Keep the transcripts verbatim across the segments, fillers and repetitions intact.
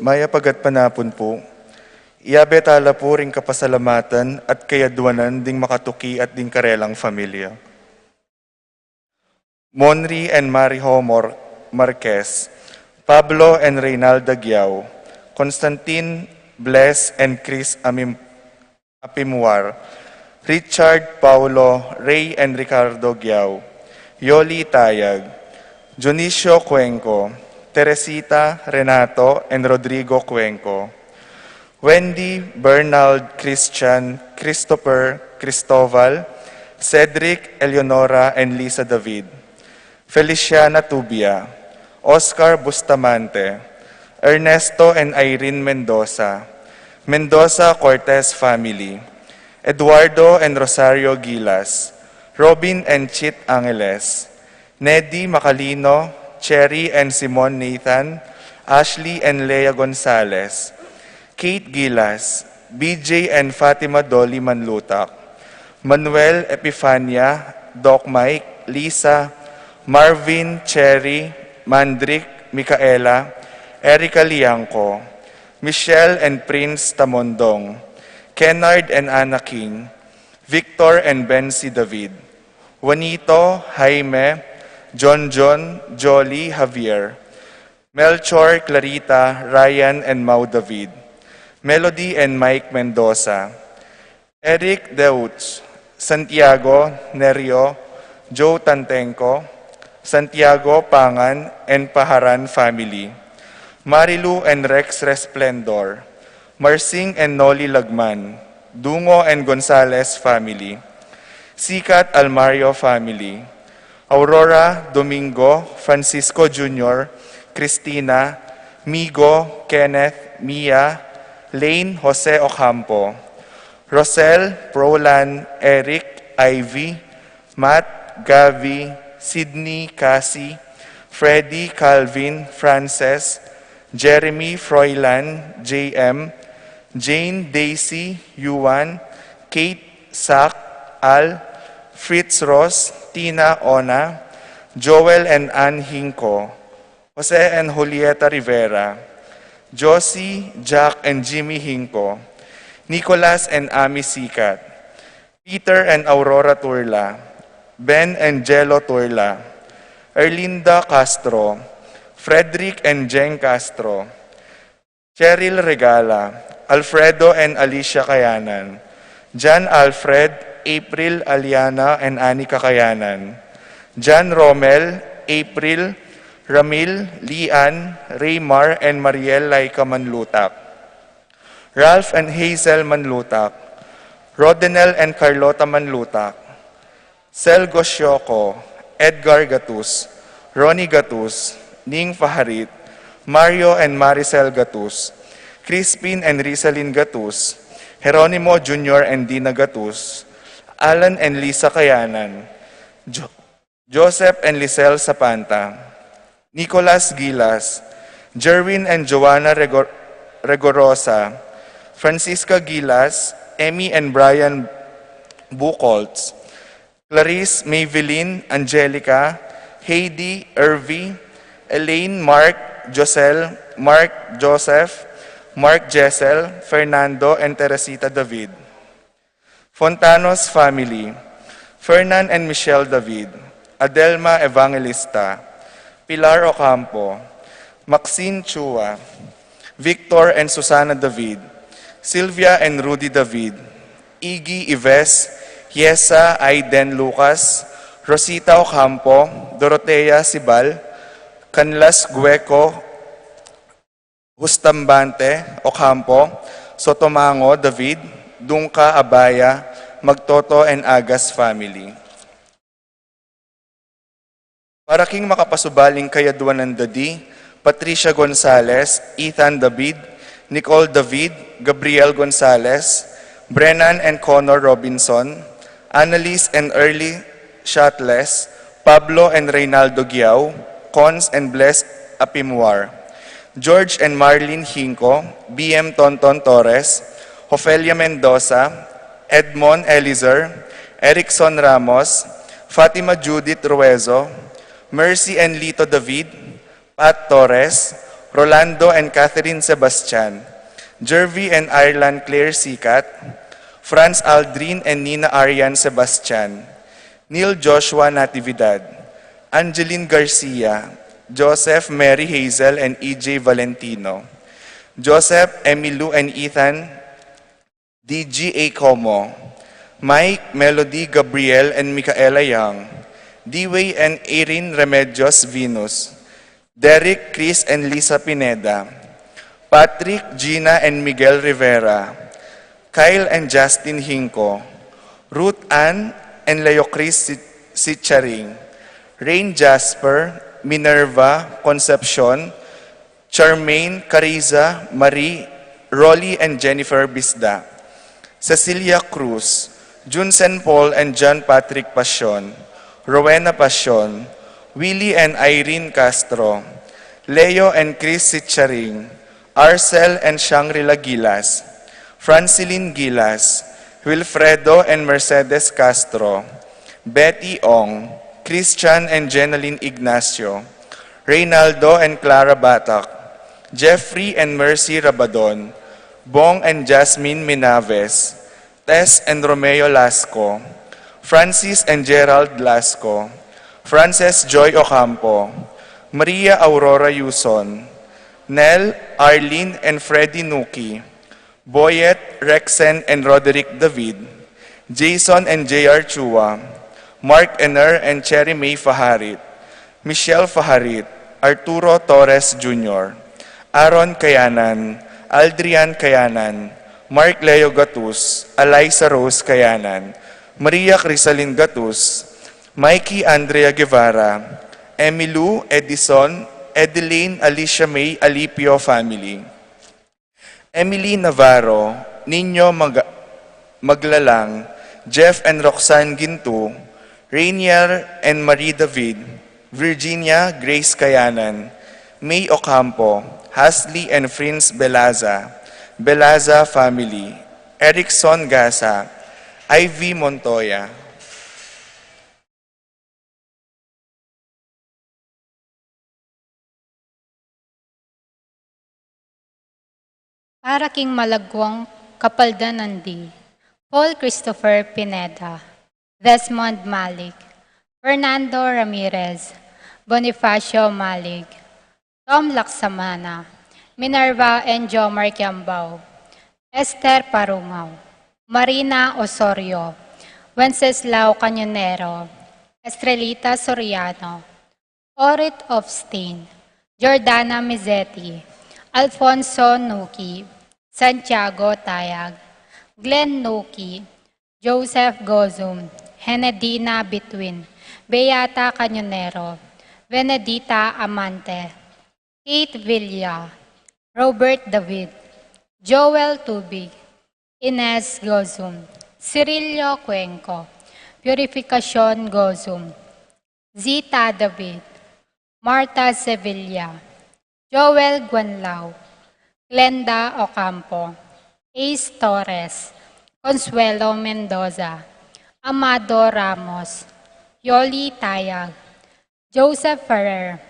Mayap a gatpanapun pu. Iyabe tala pu ring kapasalamatan at kayadwanan ding makatuki at ding karelang familia. Monri and Mariho Mor-, Marquez, Pablo and Reynalda Giao, Constantine, Bless and Chris Amim-, Apimuar, Richard, Paulo, Ray and Ricardo Giao, Yoli Tayag, Dionisio Cuenco, Teresita, Renato and Rodrigo Cuenco, Wendy, Bernald, Christian, Christopher, Cristobal, Cedric, Eleonora and Lisa David, Feliciana Tubia, Oscar Bustamante, Ernesto and Irene Mendoza, Mendoza Cortez family, Eduardo and Rosario Gilas, Robin and Chit Angeles, Nedi Macalino, Cherry and Simon Nathan, Ashley and Lea Gonzalez, Kate Gilas, B J and Fatima Dolly Manlutak, Manuel, Epifania, Doc Mike, Lisa, Marvin, Cherry, Mandrick, Micaela, Erica Liangco, Michelle and Prince Tamondong, Kennard and Anna King, Victor and Bency David, Juanito, Jaime, John John, Jolly, Javier, Melchor, Clarita, Ryan and Mau David, Melody and Mike Mendoza, Eric Deutz, Santiago, Nerio, Joe Tantenco, Santiago Pangan and Paharan family, Marilu and Rex Resplendor, Marsing and Noli Lagman, Dungo and Gonzalez family, Sikat Almario family, Aurora, Domingo, Francisco Junior, Cristina, Migo, Kenneth, Mia, Lane, Jose Ocampo, Rosel, Prolan, Eric, Ivy, Matt, Gavi, Sydney, Cassie, Freddy, Calvin, Frances, Jeremy, Froilan, J M, Jane, Daisy, Yuan, Kate, Sak, Al, Fritz Ross, Tina, Ona, Joel and Ann Hinco, Jose and Julieta Rivera, Josie, Jack and Jimmy Hinco, Nicolas and Ami Sikat, Peter and Aurora Turla, Ben and Jello Turla, Erlinda Castro, Frederick and Jeng Castro, Cheryl Regala, Alfredo and Alicia Kayanan, John Alfred, April, Aliana and Anika Kayanan, John Romel, April, Ramil, Lian, Raymar and Mariel Laika Manlutak, Ralph and Hazel Manlutak, Rodenel and Carlota Manlutak, Sel Gosioko, Edgar Gatus, Ronnie Gatus, Ning Faharit, Mario and Maricel Gatus, Crispin and Rizalin Gatus, Jeronimo Junior and Dina Gatus, Alan and Lisa Kayanan, Jo-, Joseph and Lisel Sapanta, Nicolas Gilas, Jerwin and Joanna Rego-, Regorosa, Francisca Gilas, Emmy and Brian Buchholz, Clarice, Maybelline, Angelica, Heidi, Irvi, Elaine, Mark, Josel, Mark, Joseph, Mark, Jessel, Fernando, and Teresita David. Fontanos family, Fernan and Michelle David, Adelma Evangelista, Pilar Ocampo, Maxine Chua, Victor and Susana David, Sylvia and Rudy David, Iggy Ives, Yesa Aiden Lucas, Rosita Ocampo, Dorotea Sibal, Canlas Gueco, Hustambante Ocampo, Sotomango David, Dungka Abaya, Magtoto and Agas family. Para king makapasubaling kayadwanan dadi, Patricia Gonzalez, Ethan David, Nicole David, Gabriel Gonzalez, Brennan and Connor Robinson, Annalise and Early Shatles, Pablo and Reynaldo Guiao, Cons and Blessed Apimuar, George and Marlene Hinco, B M Tonton Torres, Ofelia Mendoza, Edmond Elizer, Erickson Ramos, Fatima Judith Ruezo, Mercy and Lito David, Pat Torres, Rolando and Catherine Sebastian, Jervy and Ireland Claire Sikat, Franz Aldrin and Nina Arian Sebastian, Neil Joshua Natividad, Angeline Garcia, Joseph Mary Hazel and E J Valentino, Joseph Emilu and Ethan D G A Como, Mike, Melody, Gabriel, and Micaela Young, Dway and Erin Remedios Venus, Derek, Chris, and Lisa Pineda, Patrick, Gina, and Miguel Rivera, Kyle and Justin Hinco, Ruth Ann and Leo Chris Si- Sicharing, Rain Jasper, Minerva, Concepcion, Charmaine, Cariza, Marie, Rolly, and Jennifer Bisda, Cecilia Cruz, Junsen Paul and John Patrick Pasion, Rowena Pasion, Willie and Irene Castro, Leo and Chris Sicharing, Arcel and Shangri-La Gilas, Francilyn Gilas, Wilfredo and Mercedes Castro, Betty Ong, Christian and Jenaline Ignacio, Reynaldo and Clara Batak, Jeffrey and Mercy Rabadon, Bong and Jasmine Minaves, Tess and Romeo Lasco, Francis and Gerald Lasco, Frances Joy Ocampo, Maria Aurora Yuson, Nel, Arlene, and Freddie Nuki, Boyet, Rexen, and Roderick David, Jason and J R Chua, Mark Ener and Cherry May Faharit, Michelle Faharit, Arturo Torres Junior, Aaron Kayanan, Aldrian Kayanan, Mark Leo Gatus, Eliza Rose Kayanan, Maria Crisalin Gatus, Mikey Andrea Guevara, Emilu, Edison, Edeline, Alicia May, Alipio family. Emily Navarro, Nino Maga- Maglalang, Jeff and Roxanne Gintu, Rainier and Marie David, Virginia Grace Kayanan, May Ocampo, Hasley and Prince Belaza, Belaza family, Erickson Gasa, Ivy Montoya. Para king malagwang kapaldanan di, Paul Christopher Pineda, Desmond Malik, Fernando Ramirez, Bonifacio Malik, Tom Laksamana, Minerva and Jomar Kiambao, Esther Parungaw, Marina Osorio, Wenceslao Cañonero, Estrelita Soriano, Orit Ofstin, Jordana Mizetti, Alfonso Nuki, Santiago Tayag, Glenn Nuki, Joseph Gozum, Henedina Bitwin, Beata Cañonero, Benedita Amante, Kate Villa, Robert David, Joel Tubig, Ines Gozum, Cirillo Cuenco, Purificacion Gozum, Zita David, Martha Sevilla, Joel Guanlao, Glenda Ocampo, Ace Torres, Consuelo Mendoza, Amado Ramos, Yoli Tayag, Joseph Ferrer,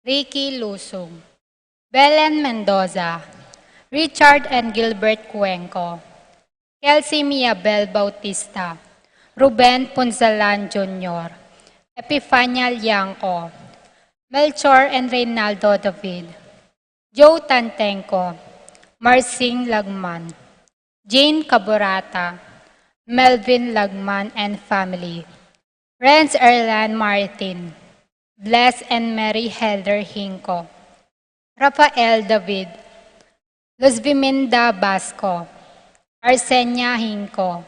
Ricky Lusung, Belen Mendoza, Richard and Gilbert Cuenco, Kelsey Miabel Bautista, Ruben Punzalan Junior, Epifania Liangco, Melchor and Reynaldo David, Joe Tantenco, Marsing Lagman, Jane Caburata, Melvin Lagman and family, Renz Erlan Martin, Bless and Mary Helder Hinco, Rafael David, Luzviminda Basco, Arsenia Hinco,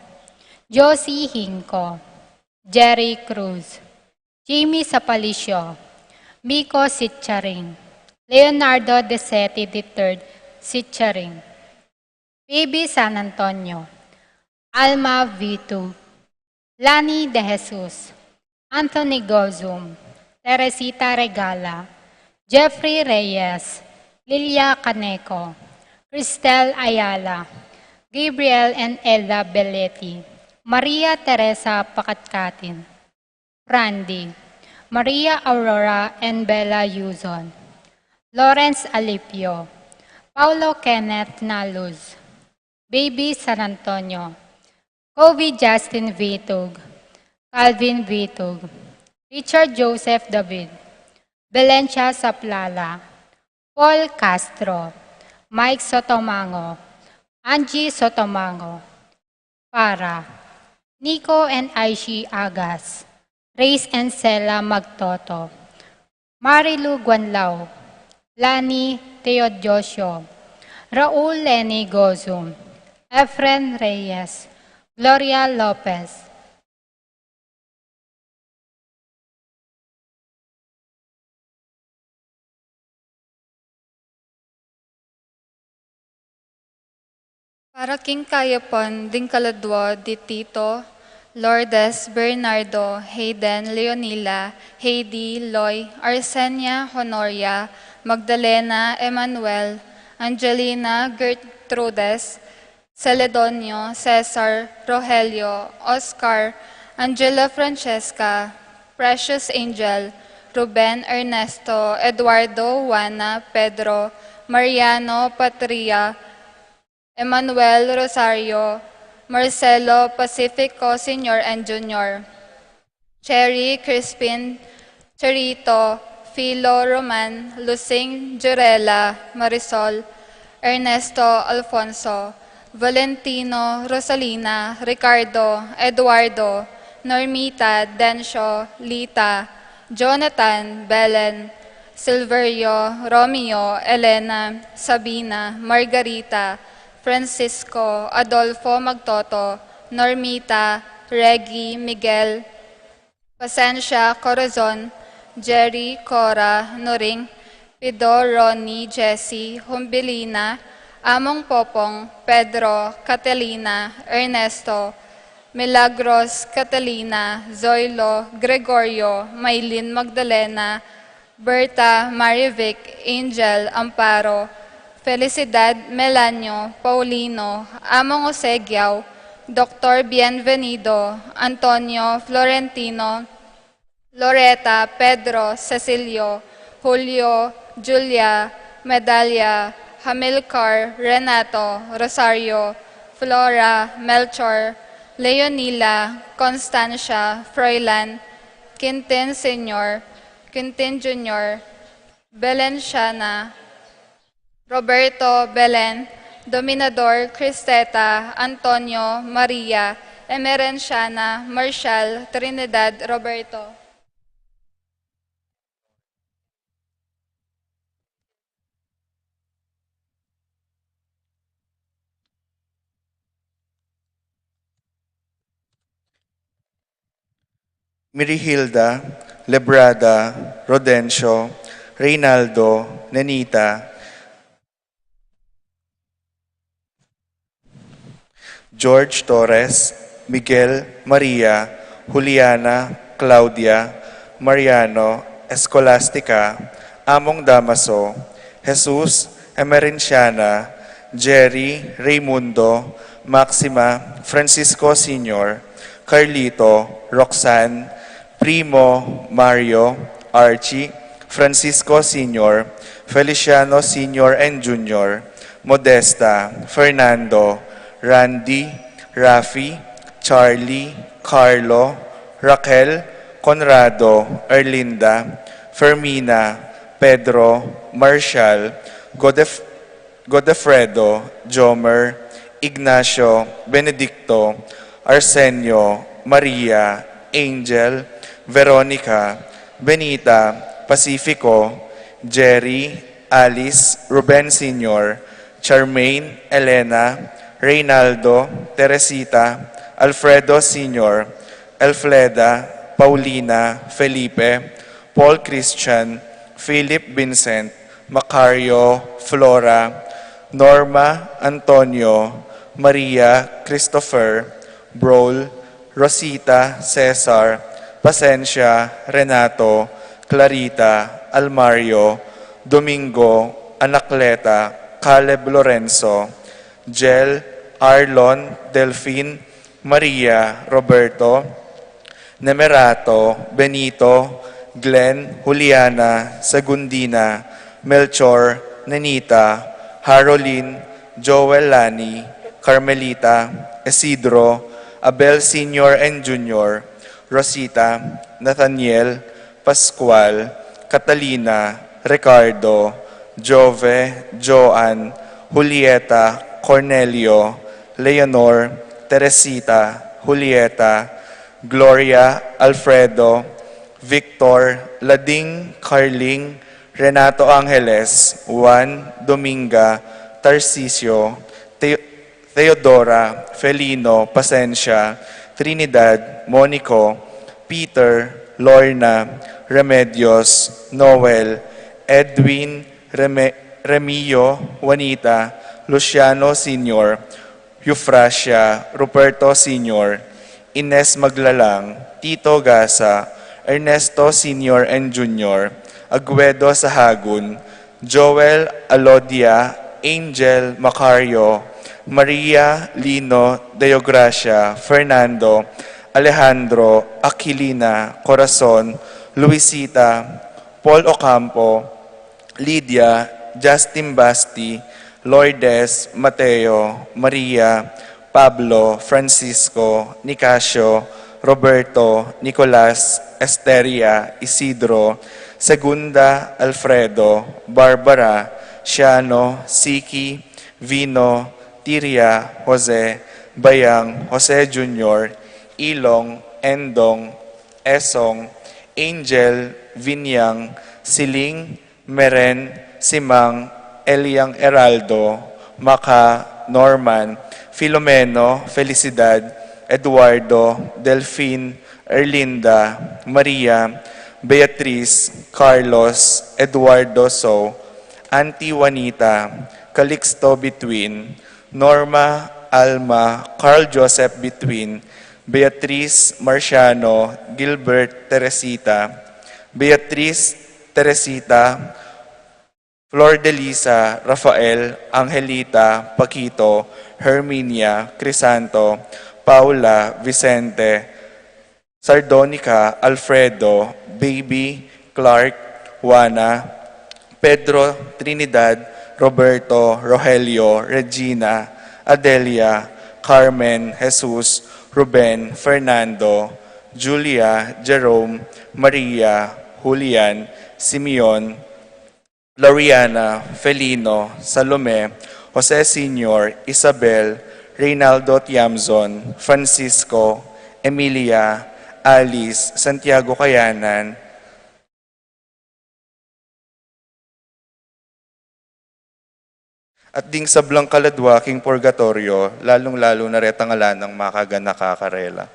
Josie Hinco, Jerry Cruz, Jimmy Sapalicio, Miko Sitcharing, Leonardo Desetti the third Sitcharing, Baby San Antonio, Alma Vitu, Lani De Jesus, Anthony Gozum, Teresita Regala, Jeffrey Reyes, Lilia Caneco, Cristel Ayala, Gabriel and Ella Belletti, Maria Teresa Pakatkatin, Randy, Maria Aurora and Bella Yuzon, Lawrence Alipio, Paulo Kenneth Naluz, Baby San Antonio, Kobe Justin Vitug, Calvin Vitug, Richard Joseph David, Belencia Saplala, Paul Castro, Mike Sotomango, Angie Sotomango, Para, Nico and Aishi Agas, Reyes and Sela Magtoto, Marilu Guanlao, Lani Teodosio, Raul Lenny Gozum, Efren Reyes, Gloria Lopez. Para king kayapan ding kaladua di Tito, Lourdes, Bernardo, Hayden, Leonila, Heidi, Loy, Arsenia, Honoria, Magdalena, Emmanuel, Angelina, Gertrudes, Celedonio, Cesar, Rogelio, Oscar, Angela Francesca, Precious Angel, Ruben, Ernesto, Eduardo, Juana, Pedro, Mariano, Patria, Emmanuel, Rosario, Marcelo, Pacifico Senior and Junior, Cherry, Crispin, Cherito, Philo, Roman, Lusing, Jurela, Marisol, Ernesto, Alfonso, Valentino, Rosalina, Ricardo, Eduardo, Normita, Dencio, Lita, Jonathan, Belen, Silverio, Romeo, Elena, Sabina, Margarita, Francisco, Adolfo, Magtoto, Normita, Reggie, Miguel, Pasensia, Corazon, Jerry, Cora, Nuring, Pido, Ronnie, Jessie, Humbilina, Among Popong, Pedro, Catalina, Ernesto, Milagros, Catalina, Zoilo, Gregorio, Maylin, Magdalena, Berta, Marivic, Angel, Amparo, Felicidad, Melanio, Paulino, Among Jose Giao, Doktor Bienvenido, Antonio, Florentino, Loreta, Pedro, Cecilio, Julio, Julia, Medalia, Hamilcar, Renato, Rosario, Flora, Melchor, Leonila, Constancia, Froilan, Quintin Senior, Quintin Junior, Belenciana, Roberto, Belen, Dominador, Cristeta, Antonio, Maria, Emerenciana, Marshall, Trinidad, Roberto. Mirihilda, Lebrada, Rodencio, Reynaldo, Nenita, George Torres, Miguel, Maria, Juliana, Claudia, Mariano, Escolastica, Among Damaso, Jesus, Emerenciana, Jerry, Raymundo, Maxima, Francisco Senior, Carlito, Roxanne, Primo, Mario, Archie, Francisco Senior, Feliciano Senior and Junior, Modesta, Fernando, Randy, Rafi, Charlie, Carlo, Raquel, Conrado, Erlinda, Fermina, Pedro, Marshall, Godef-, Godefredo, Jomer, Ignacio, Benedicto, Arsenio, Maria, Angel, Veronica, Benita, Pacifico, Jerry, Alice, Ruben Senior, Charmaine, Elena, Reynaldo, Teresita, Alfredo Senior, Elfleda, Paulina, Felipe, Paul Christian, Philip Vincent, Macario, Flora, Norma, Antonio, Maria, Christopher, Brol, Rosita, Cesar, Pasensia, Renato, Clarita, Almario, Domingo, Anacleta, Caleb Lorenzo, Jel, Arlon, Delfin, Maria, Roberto, Nemerato, Benito, Glenn, Juliana, Sagundina, Melchor, Nenita, Harolin, Joel, Lani, Carmelita, Isidro, Abel Senior and Junior, Rosita, Nathaniel, Pascual, Catalina, Ricardo, Jove, Joan, Julieta, Cornelio, Leonor, Teresita, Julieta, Gloria, Alfredo, Victor, Lading, Carling, Renato Angeles, Juan, Dominga, Tarcisio, Te- Theodora, Felino, Pasensia, Trinidad, Monico, Peter, Lorna, Remedios, Noel, Edwin, Reme- Remio, Juanita, Luciano Senior, Eufrasia, Ruperto Senior, Ines Maglalang, Tito Gasa, Ernesto Senior and Junior, Aguedo Sahagun, Joel Alodia, Angel Macario, Maria Lino, Deogracia Fernando, Alejandro Aquilina, Corazon, Luisita, Paul Ocampo, Lydia, Justin Basti, Lourdes, Mateo, Maria, Pablo, Francisco, Nicasio, Roberto, Nicolas, Esteria, Isidro, Segunda, Alfredo, Barbara, Siano, Siki, Vino, Tiria, Jose, Bayang, Jose Junior, Ilong, Endong, Esong, Angel, Vinyang, Siling, Meren, Simang, Eliang Eraldo, Maka, Norman, Filomeno, Felicidad, Eduardo, Delfin, Erlinda, Maria, Beatriz, Carlos, Eduardo So, Auntie Juanita, Calixto Between, Norma, Alma, Carl Joseph Between, Beatriz, Marciano, Gilbert, Teresita, Beatriz, Teresita, Flor de Lisa, Rafael, Angelita, Paquito, Herminia, Crisanto, Paula, Vicente, Sardonica, Alfredo, Baby, Clark, Juana, Pedro, Trinidad, Roberto, Rogelio, Regina, Adelia, Carmen, Jesus, Ruben, Fernando, Julia, Jerome, Maria, Julian, Simeon, Loriana, Felino, Salome, Jose Senior, Isabel, Reynaldo Tiamzon, Francisco, Emilia, Alice, Santiago Kayanan, at ding sablang kaladwa king purgatoryo, lalung-lalu na retang ala nang makaganaka karela.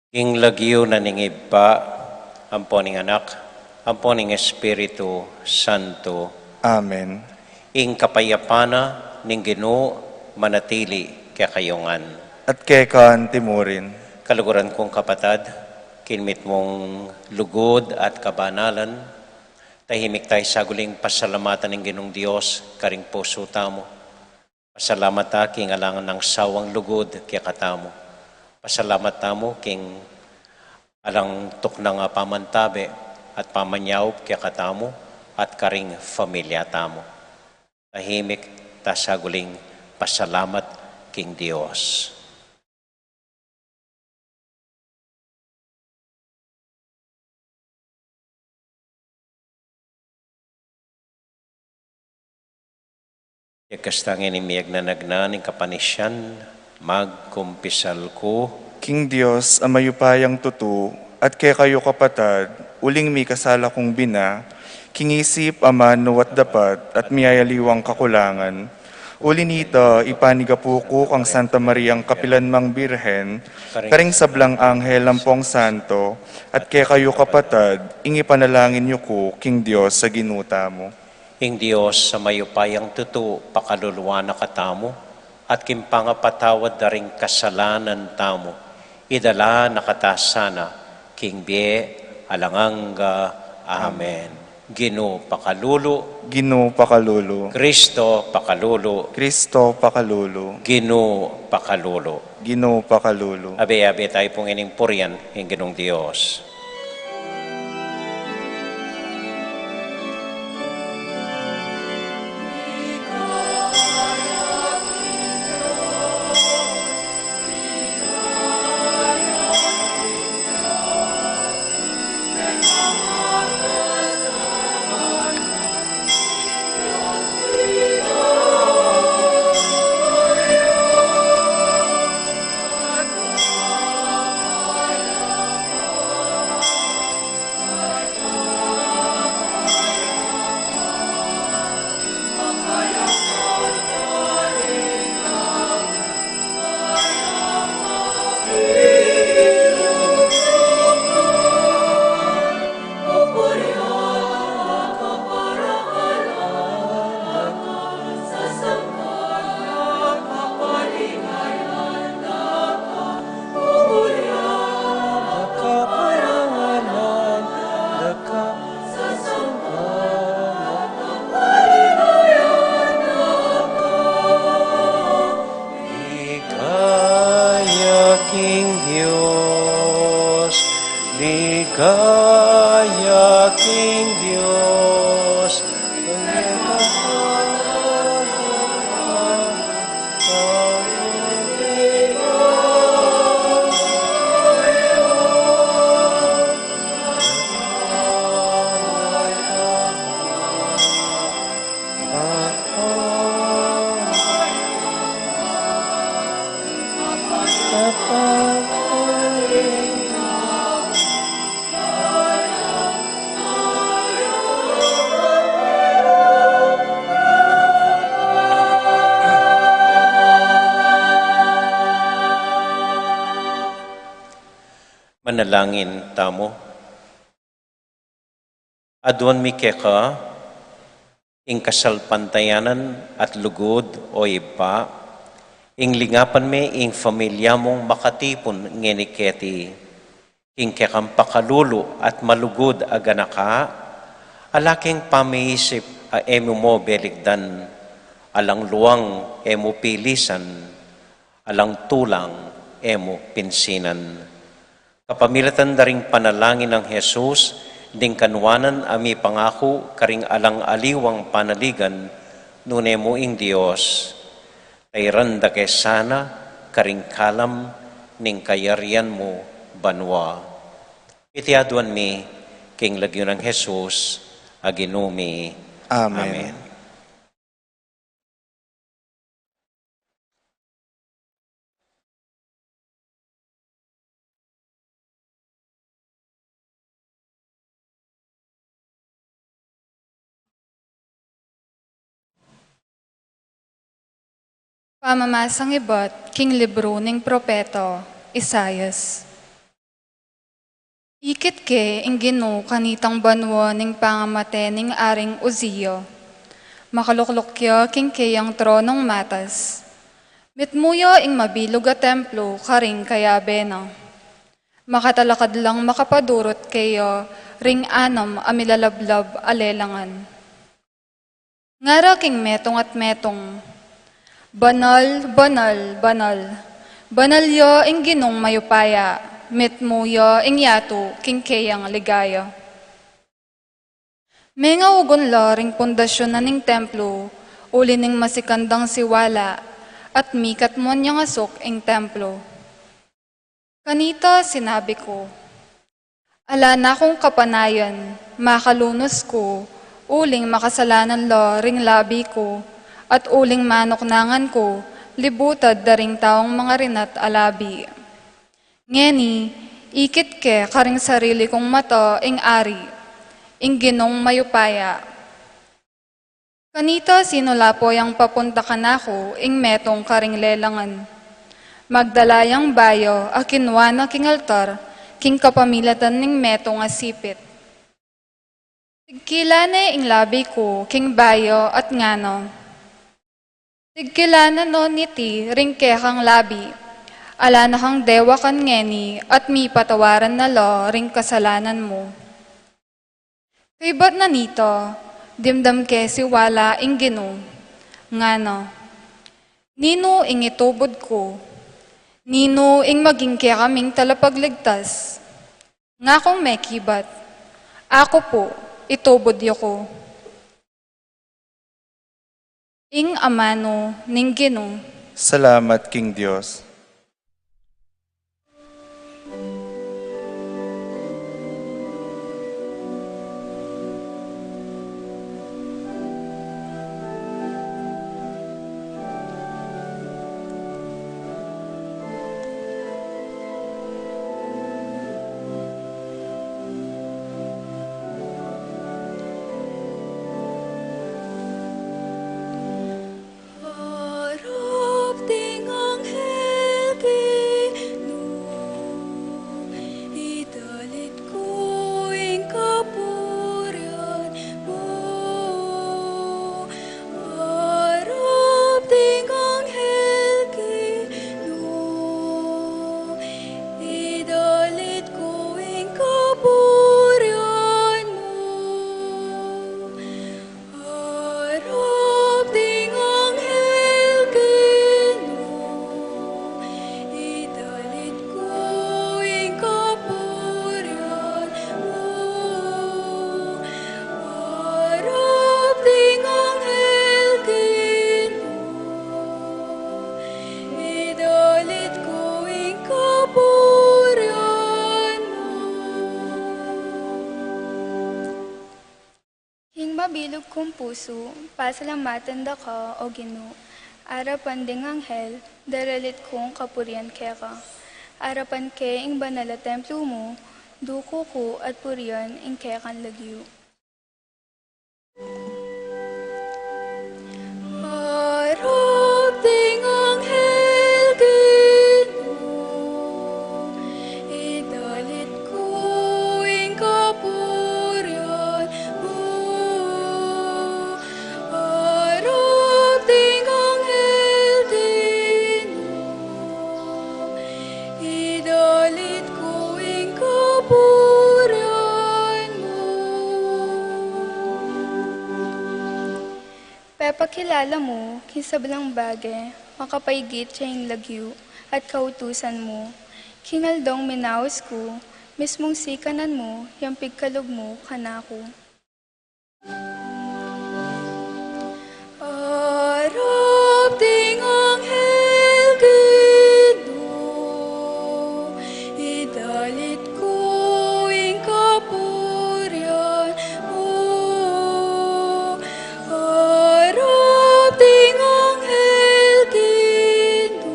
King lagyu na ning Ibpa, ampo ning Anak, ampo ning Espiritu Santo. Amen. Ing kapayapan na ning Ginu manatili kekayu ngan. At keka antimurin. Kaluguran kung kapatad, king mitmung lugud at kabanalan, tahimik taya saguling pasalamatan ing Ginung Dios karing pusu tamu. Pasalamat ta king alang sawang lugud kekatamu. Pasalamat tamu king alang tuknang a pamantabe at pamanyaup kekatamu at karing familia tamu. Tahimik ta saguling pasalamat king Dios. Ikastang ini miyagnanagnan ing kapanisian, magkumpisal ku. King Dios a mayupayang tutu, at kekayu kapatad, uling mikasala kung bina, king isip, amanu at dapat, at miyayaliwang kakulangan. Uli nita, ipanigapu ku kang Santa Mariang kapilan mang Birhen, karing sablang anghel ampong santo, at kekayu kapatad, ing ipanalangin yu ku king Dios a Ginu tamu. Ing Dios a mayupayang tutu pakaluluan na katamu, at king pangapatawad da ring kasalanan tamu, idala na kata sana king bie alang angga. Amen. Ginu pakalulu. Ginu pakalulu. Kristo pakalulu. Kristo pakalulu. Ginu pakalulu. Ginu pakalulu. Abe, abe tayu pung ining purian ing Ginung Dios. Ligaya king Dios, ligaya king Dios. Manalangin tamu. Aduan mi keka ing kasalpantayanan at lugud, o Ibpa, ing lingapan me ing familia mung makatipun ngeni keti, king kekang pakalulu at malugud a ganaka, ala keng pamiisip a e mu beligdan, alang luang e mu pilisan, alang tulang e mu pinsinan. Kapamilatan da ring panalangin nang Jesus, ding kanuanan a mipangaku karing alang aliwang panaligan, nune mu ing Dios, tairan da ke sana karing kalam ning kayarian mu banua. Iti aduan mi king lagyu nang Jesus a Ginu mi. Amen. Amen. Pamamasang ibat king libru ning propeta Isaias. Ikit ke ing Ginu kanitang banua ning pangamate ning Aring Uzia. Makalukluk ya king keyang tronung matas. Mitmu ya ing mabilug a templo karing kayabe na. Makatalakad lang makapadurut keya ring anam a milalablab a lelangan. Ngara king metung at metung, "Banal, banal, banal. Banal ya ing Ginung mayupaya, mitmu ya ing yatu king keyang ligaya." Mengaugun la ring pundasyun na ning templo, uli ning masikan dang siwala, at mikatmuan yang asuk ing templo. Kanita sinabi ku, "Ala na kung kapanayan, makalunus ku, uling makasalanan la ring labi ku, at uling manuknangan ku, libutad da ring taung mangarinat a labi." Ngeni, ikit ke karing sarili kung mata ing Ari, ing Ginung mayupaya. Kanita sinulapo yang papunta kanaku ing metung karing lelangan. Magdala yang bayu a kinua na king altar, king kapamilatan ning metung a sipit. Tigkila ne ing labi ku king bayu at ngana, "Tigkila na no niti ring kekang labi, ala na kang dewakan ngeni at mipatawaran na la ring kasalanan mu." Kaybat na nita, dimdam ke siwala ing Ginu, ngana, "Ninu ing itubud ku? Ninu ing maging kekaming talapagligtas?" Ngakung mekibat, "Aku pu, itubud yu ku." Ing amanu ning Ginu. Salamat king Dios. Arap ding anghel kinu, idalit ku ing kapurian mu. Arap ding anghel kinu, idalit ku ing kapurian mu. Arap ding anghel kinu, idalit ku ing kapurian mu. Arap ding anghel kinu, idalit ku ing kapurian mu. King mabilug kung pusu, pasalamatan da ka, O Ginu. Arapan ding anghel, daralit kung kapurian keka. Arapan ke ing banal a templo mu, duku ku at purian ing kekang lagyu. Arap ding anghel kinu, idalit ku ing kapurian mu. Arap ding anghel kinu, idalit ku ing kapurian mu. Pepakilala mu king sablang bage, makapaigit ya ing lagyu at kautusan mu. King aldong minaus ku, mismung sikanan mu yang pigkalub mu kanaku. Arap ding anghel kinu, idalit ku ing kapurian mu. Arap ding anghel kinu,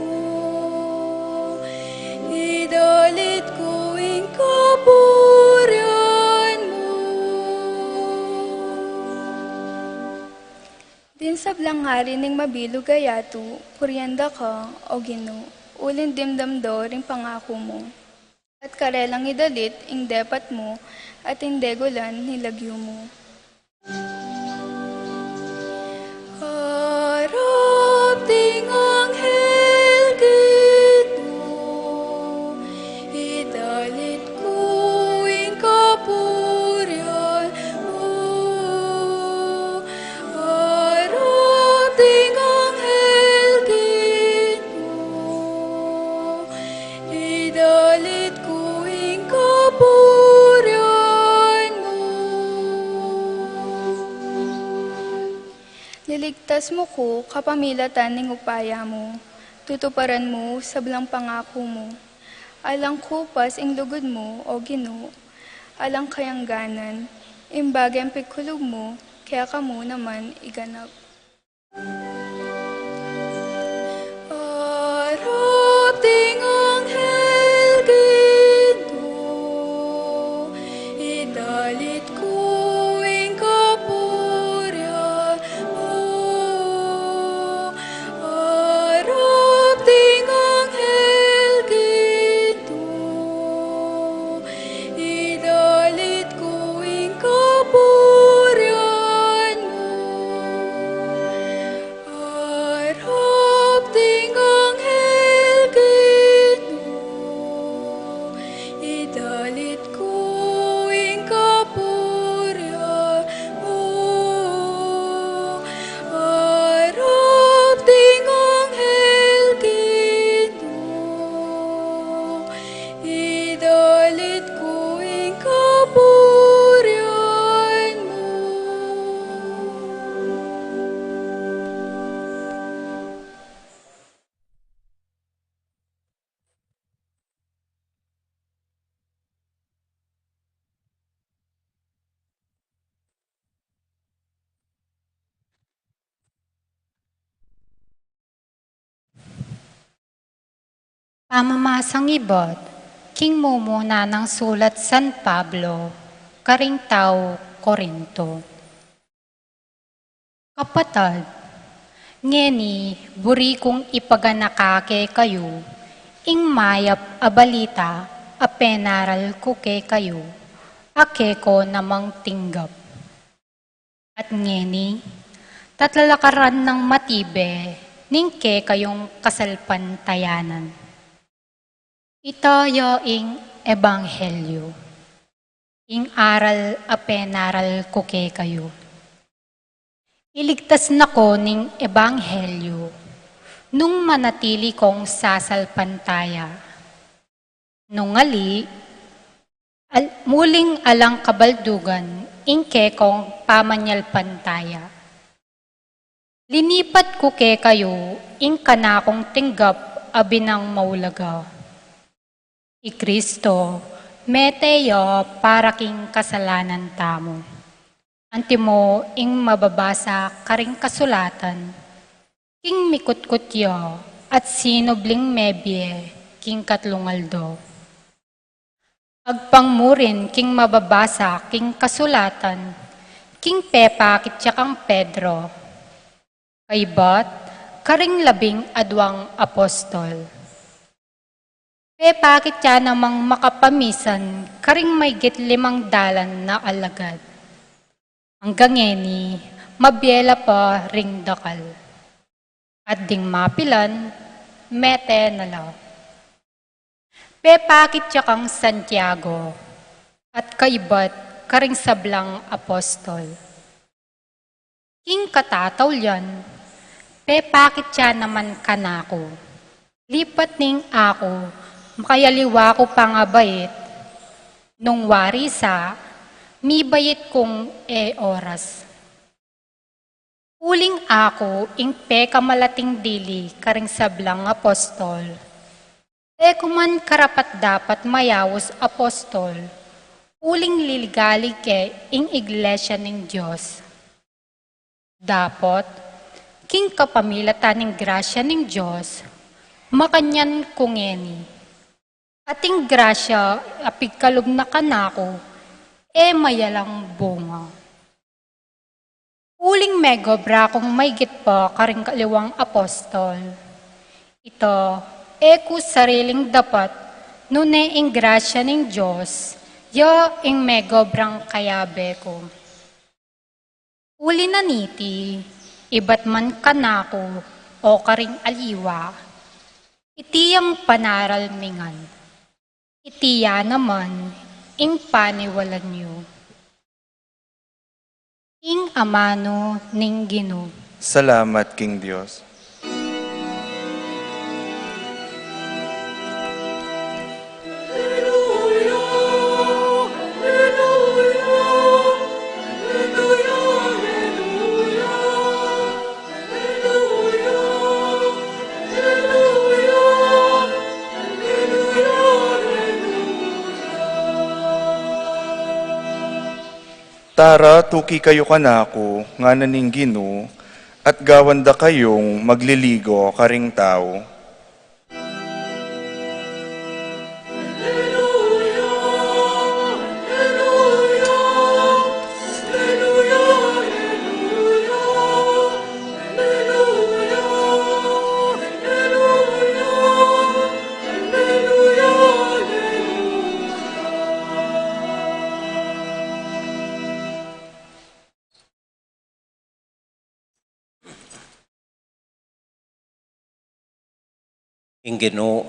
idalit ku ing kapurian mu. Ding sablang ari ning mabilug a yatu, purian da ka, O Ginu, uling dimdam da ring pangaku mu. At karelang idalit ing depat mu, at ing degulan ning lagyu mu. Harap ding anghel Ginu, idalit ku ing kapurian mu. Harap ding anghel Ginu, idalit ku ing kapurian mu. Liligtas mu ku kapamilatan ning upaya mu, tutuparan mu sablang pangaku mu. Alang kupas ing lugud mu, O Ginu, alang kayangganan, ing bage pigkulug mu, kekamu naman iganap. Harap ding anghel Ginu, idalit ku ing kapurian mu. Harap ding anghel Ginu, idalit ku ing kapurian mu. Harap ding anghel Ginu, idalit ku ing kapurian mu. Harap ding anghel Ginu, idalit ku ing kapurian mu. Pamamasang ibat king mumuna nang sulat San Pablo karing tau Corinto. Kapatad, ngeni buri kung ipaganaka kekayu ing mayap a balita a penaral ku kekayu, a keko namang tinggap. At ngeni, tatalakaran nang matibe ning kekayung kasalpantayanan. Ita ya ing ebanghelyo, ing aral a penaral ku kekayu. Iligtas na ko ning ebanghelyo nung manatili kong sasalpantaya. Nung ali, al-, muling alang kabaldugan ing kekong pamanyalpantaya. Linipat ku kekayu ing kanakung tinggap a binang maulaga. I Kristo, mete ya para king kasalanan tamu. Antimo ing mababasa karing kasulatan, king mikutkut ya at sinubling mebie king katlung aldo. Agpang mu rin king mababasa king kasulatan, king pepakit ya kang Pedro, kaybat karing labing adwang apostol. Pepakit ya namang makapamisan karing maygit limang dalan na alagad. Anggang ngeni, mabie la pa ring dakal. At ding mapilan, mete na la. Pepakit ya kang Santiago, at kaybat karing sablang apostol. King katataulian, pepakit ya naman kanaku. Lipat ning aku, makayaliwa ku pang abait, nung wari sa, mibait kung e oras. Uling aku ing pekamalating dili karing sablang apostol. E ku man karapat-dapat mayaus apostol, uling liligalig ke ing iglesia ning Dios. Dapot, king kapamilatan ning grasya ning Dios, makanyan ku ngeni. At ing grasya a pigkalub na kanaku, e mayalang bunga. Uling megobra kung maygit pa karing kaliwang apostol. Ita, e ku sariling dapat Nune ing grasya ning Dios, ya ing megobrang kayabe ku. Uli na niti, ibat man kanaku o karing aliwa, iti yang panaral mi ngan. Iti ya naman ing paniwalan yu. Ing amanu ning Ginu. Salamat king Dios. Tara, tuki kayu kanaku, ngana ning Ginu, at gawan da kayung magliligo karing tau. Ing Ginu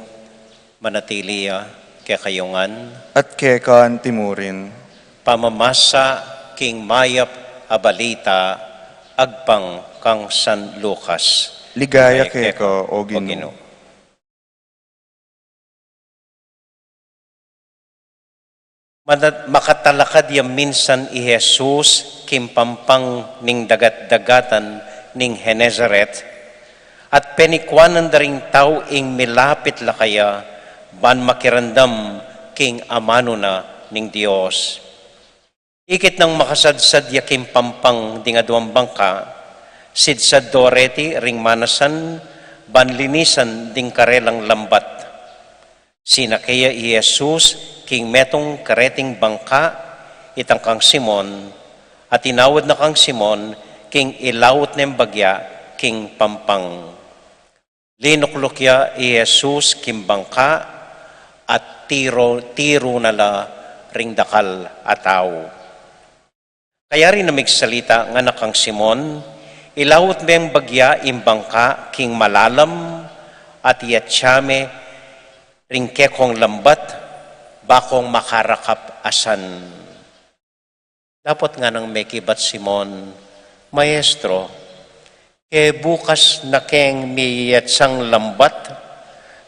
manatili ya kekayu ngan. At keka antimurin. Pamamasa king mayap a balita agpang kang San Lucas. Ligaya keka, o Ginu. Mana-, makatalakad ya minsan i Jesus king pampang ning dagat-dagatan ning Genesaret, at penikuanan da ring tau ing milapit la keya, ban makiramdam king amanu na ning Dios. Ikit nang makasadsad ya king pampang ding aduang bangka, sidsad do reti ring manasan ban linisan ding karelang lambat. Sinake ya i Jesus king metung kareting bangka, itang kang Simon, at inawad na kang Simon king ilaut neng bagya king pampang. Linukluk ya i Jesus king bangka at tiru, tiru na la ring dakal a tau. Kayari na migsalita, ngana kang Simon, "Ilaut meng bagya ing bangka king malalam at iatsa me ring kekong lambat, ba kong makarakap asan." Dapot nganang mekibat Simon, "Maestro, ke bukas na keng miyatsang lambat,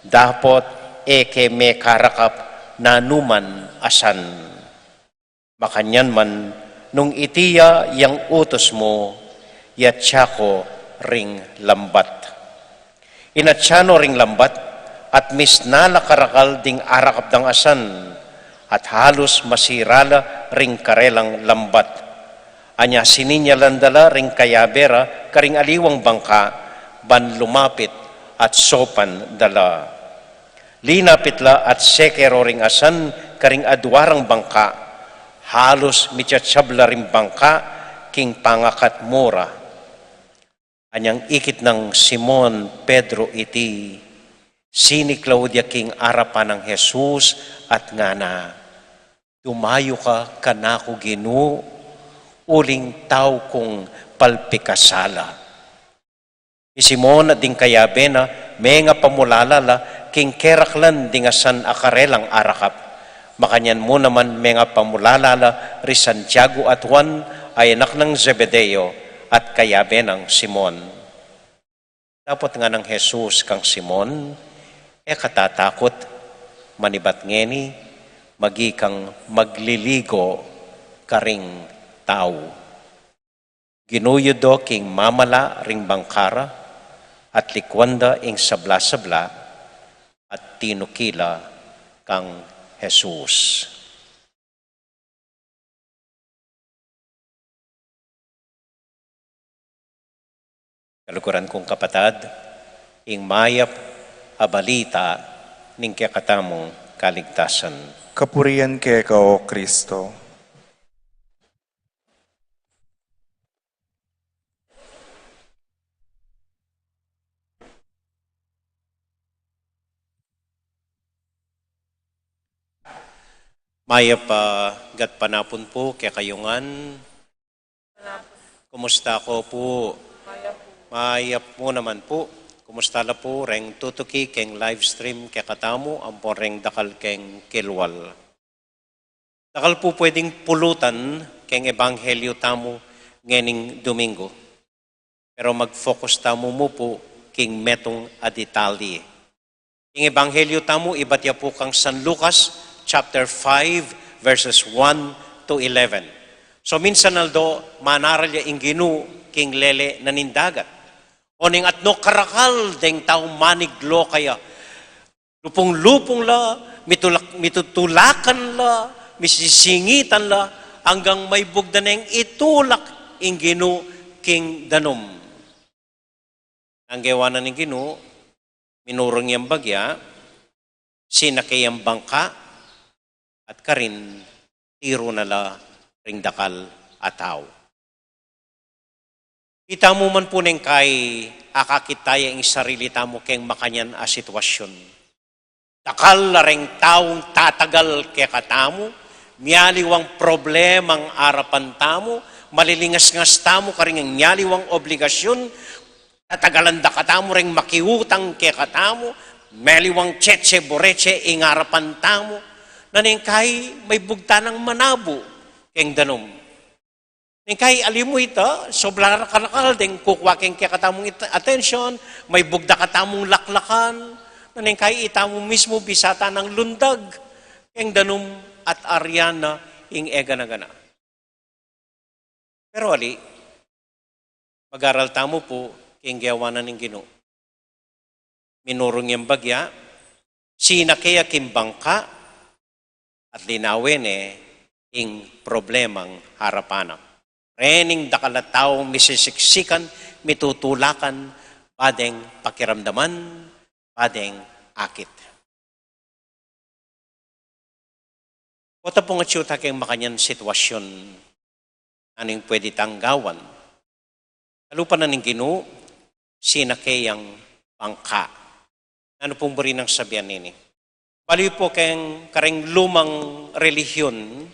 dapot e ke mekarakap nanuman asan. Makanyan man, nung iti ya yang utus mu, yatsa ko ring lambat." Inatsa no ring lambat, at misna la karakal ding arakap dang asan, at halus masira la ring karelang lambat. Anya sininyalan da la ring kayabe ra karing aliwang bangka, ban lumapit at saupan da la. Linapit la at seke ro ring asan karing adua rang bangka, halus mitsatsab la ring bangka king pangakat mu ra. Anyang ikit nang Simon Pedro iti, siniklaud ya king arapan nang Jesus at ngana, "Dumayu ka kanaku, Ginu, uling tau kung palpikasala." I Simon at ding kayabe na mengapamulala la king keraklan ding asan a karelang arakap. Makanyan mu naman mengapamulala la ri Santiago at Juan a anak nang Zebedeo at kayabe nang Simon. Dapot nganang Jesus kang Simon, "E ka tatakut, manibat ngeni, magi kang magliligo karing tau." Ginuyud do king mamala ring bangka ra, at likuan da ing sabla-sabla, at tinuki la kang Jesus. Kaluguran kung kapatad, ing mayap a balita ning kekatamung kaligtasan. Kapurian keka, O Kristo. Mayap a gatpanapun pu kekayu ngan. Kumusta ko pu? Mayap mu naman pu. Kumusta la pu reng tutuki keng live stream kekatamu ampon reng dakal keng kilwal? Dakal pu pweding pulutan keng ebanghelyo tamu ngening Domingo. Pero mag-focus tamu mu pu king metung a detalye. Ing ebanghelyo tamu, ibat ya pu kang San Lucas, chapter five, verses one to eleven. So, minsan aldo, manaral ya ing Ginu king lele na ning dagat. Oneng atno karakal deng tau maniglo kaya. Lupung-lupung la, mitulak-, mitutulakan la, misisingitan la, anggang maibugda neng itulak ing Ginu king danum. Nanu ing gewa na ning Ginu, minurung yang bagya, sinake yang bangka, at karin tiru na la ring dakal a tau. Itamu man pu neng kai akakit taya ing sarili tamu keng makanyan a sitwasyun. Dakal la reng taung tatagal kekatamu, mialiwang problemang arapan tamu, malilingas-ngas tamu karing mialiwang obligasyun, tatagalan da katamu reng makiutang kekatamu, mialiwang tsetse buretse ing arapan tamu, na neng kai maibugta nang manabu keng danum. Neng kai ali mu ita, sobra karakal deng kukua keng kekatamung it-, atensyon, maibugda katamung laklakan, na neng kai itamu mismu bisa ta nang lundag keng danum at aryan na ing egana-gana. Pero ali, mag-aral tamu pu king gewa na ning Ginu. Minurung yang bagya, sinake ya king bangka, at linawe ne ing problemang arapan na. Rening dakal a taung misisiksikan, mitutulakan, badeng pakiramdaman, badeng akit. Pota pung atyu ta keng makanyan sitwasyun, nanu ing pwede tang gawan? Kalupa na ning Ginu, sinake yang bangka. Nanu pung buri nang sabian nini? Bali pu keng kareng lumang relihiyon,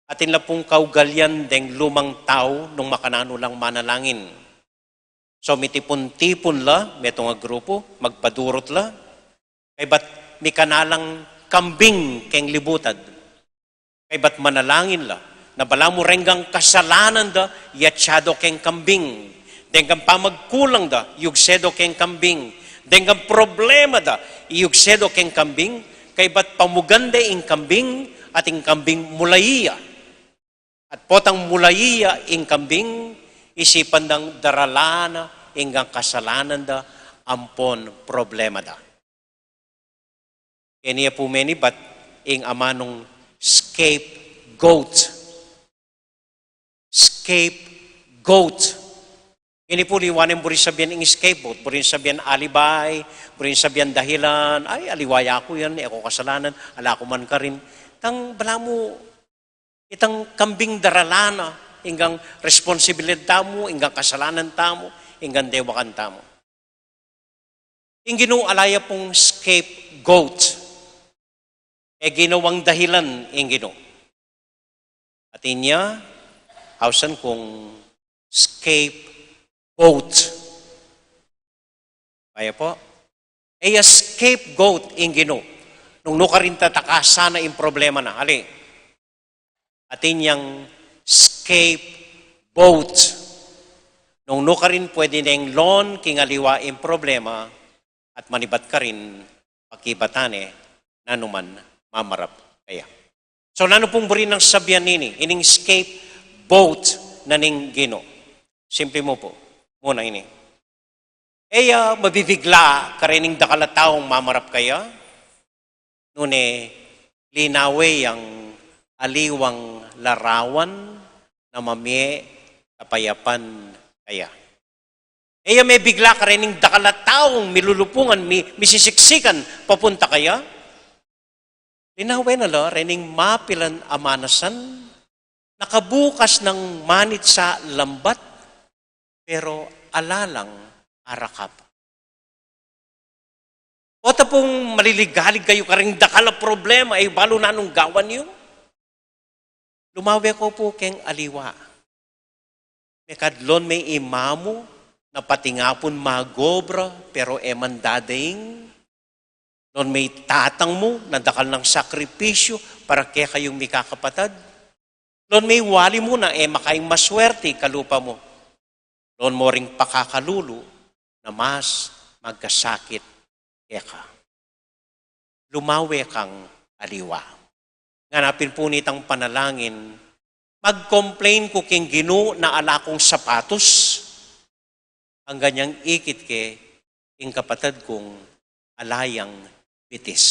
atin la pung kaugalian deng lumang tau nung makananu lang manalangin. So, mitipun-tipun la, metung a grupu, magpadurut la, kaybat mikana lang kambing keng libutad. Kaybat manalangin la, na balamu reng kasalanan da, yatsa do keng kambing. Deng pamagkulang da, yugse do keng kambing. Deng problema da, yugse do keng kambing. Kaybat pamugan de ing kambing, at ing kambing mulai ya. At potang mulai ya ing kambing, isipan dang daralan na ing kasalanan da ampon problema da. Keni ya pu menibat ing amanung scapegoat. Scapegoat. Ini pu liwan yang buri sabian ing scapegoat. Buri sabian alibi, buri sabian dahilan. Ay, aliwa ya ku yan, e ku kasalanan, ala ku man karin. Tang balamu, itang kambing daralan na ing responsibilidad tamu, ing kasalanan tamu, ing dewakan tamu. Ing Ginu ala ya pung scapegoat. E ginawang dahilan ing Ginu. Atin ya, ausan kung scapegoat. Kaya pu, e ya scapegoat ing Ginu. Nung nukarin tatakasan na ing problema na, ali. Atin yang scapegoat. Nung nukarin pwede neng lon king aliwa ing problema at manibat karin pakibatan ne nanu man mamarap kaya. So, nanu pung buri nang sabian nini, ining scapegoat na ning Ginu? Simple mu pu. Muna ini. E ya mabibigla karening dakal a taung mamarap kaya, nune linawe yang aliwang larawan na mamie kapayapan kaya. E ya mebigla karening dakal a taung milulupungan, mi-, misisiksikan papunta kaya. Linawe na la rening mapilan a manasan, nakabukas nang manit sa lambat, pero ala lang arakap. Pota pung maliligalig kayu karing dakal a problema, e yu balu nanung gawan yu. Lumawe ko pu keng aliwa. Mekad lon me imamu na patingapun mag-obra, pero e man dadaing. Lon me tatang mu na dakal nang sakripisyu para kekayung mikakapatad. Lon me wali mu na e makaing maswerti kalupa mu. Lon mo ring pakakalulu na mas magkasakit keka. Lumawe kang aliwa. Ngana pin pu nitang panalangin, mag-complain ku king Ginu na ala kung sapatus, anggang ikit ke ing kapatad kung ala yang bitis.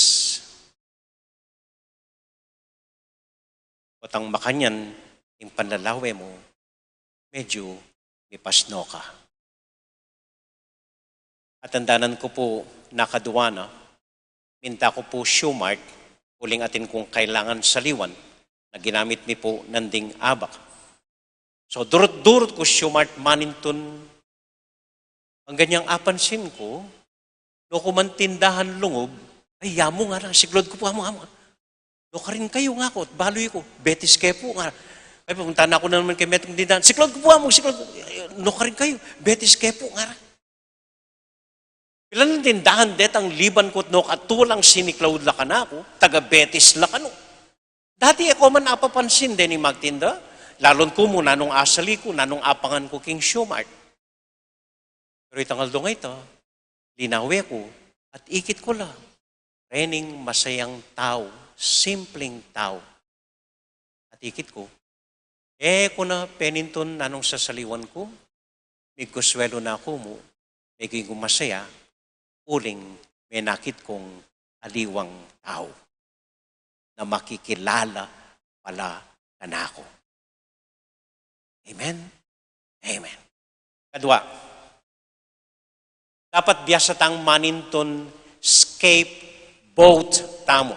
Potang makanyan ing panlalawe mu, medyu mipasno ka. Atandanan ku pu, nakadwa na, minta ku pu shoe mark, uling atin kung kailangan saliwan, na ginamit mi pu nanding abak. So, durut-durut ku shoe mark manintun, anggang apansin ku, nukarin tindahan lungub, ay, yamu ngana, siklaud ku pu, amu, amu. Nukarin kayu, ngaku, at balu ku, betis ke pu, ngana. Ay, pumunta na ku naman keng metung tindahan, siklaud ku pu, amu, siklaud ku, nukarin kayu, betis ke pu, ngana. Pilan tindahan detang liban ku't nukarin tulang siniklaud la kanaku, taga-betis la kanu. Dati e ku man apapansin deng magtinda, lalun ku mu nanung asali ku, nanung apangan ku king shoe mark. Pero itang aldo a ita, linawe ku, at ikit ku la. Rening masayang tau, simpleng tau. At ikit ku, e ku na penintun nanung sasaliwan ku, migkuswelu na ku mu, meging masaya, uling menakit kung aliwang tau na makikilala pala kanaku. Amen? Amen. Kadwa, dapat biasa tang manintun scapegoat tamu.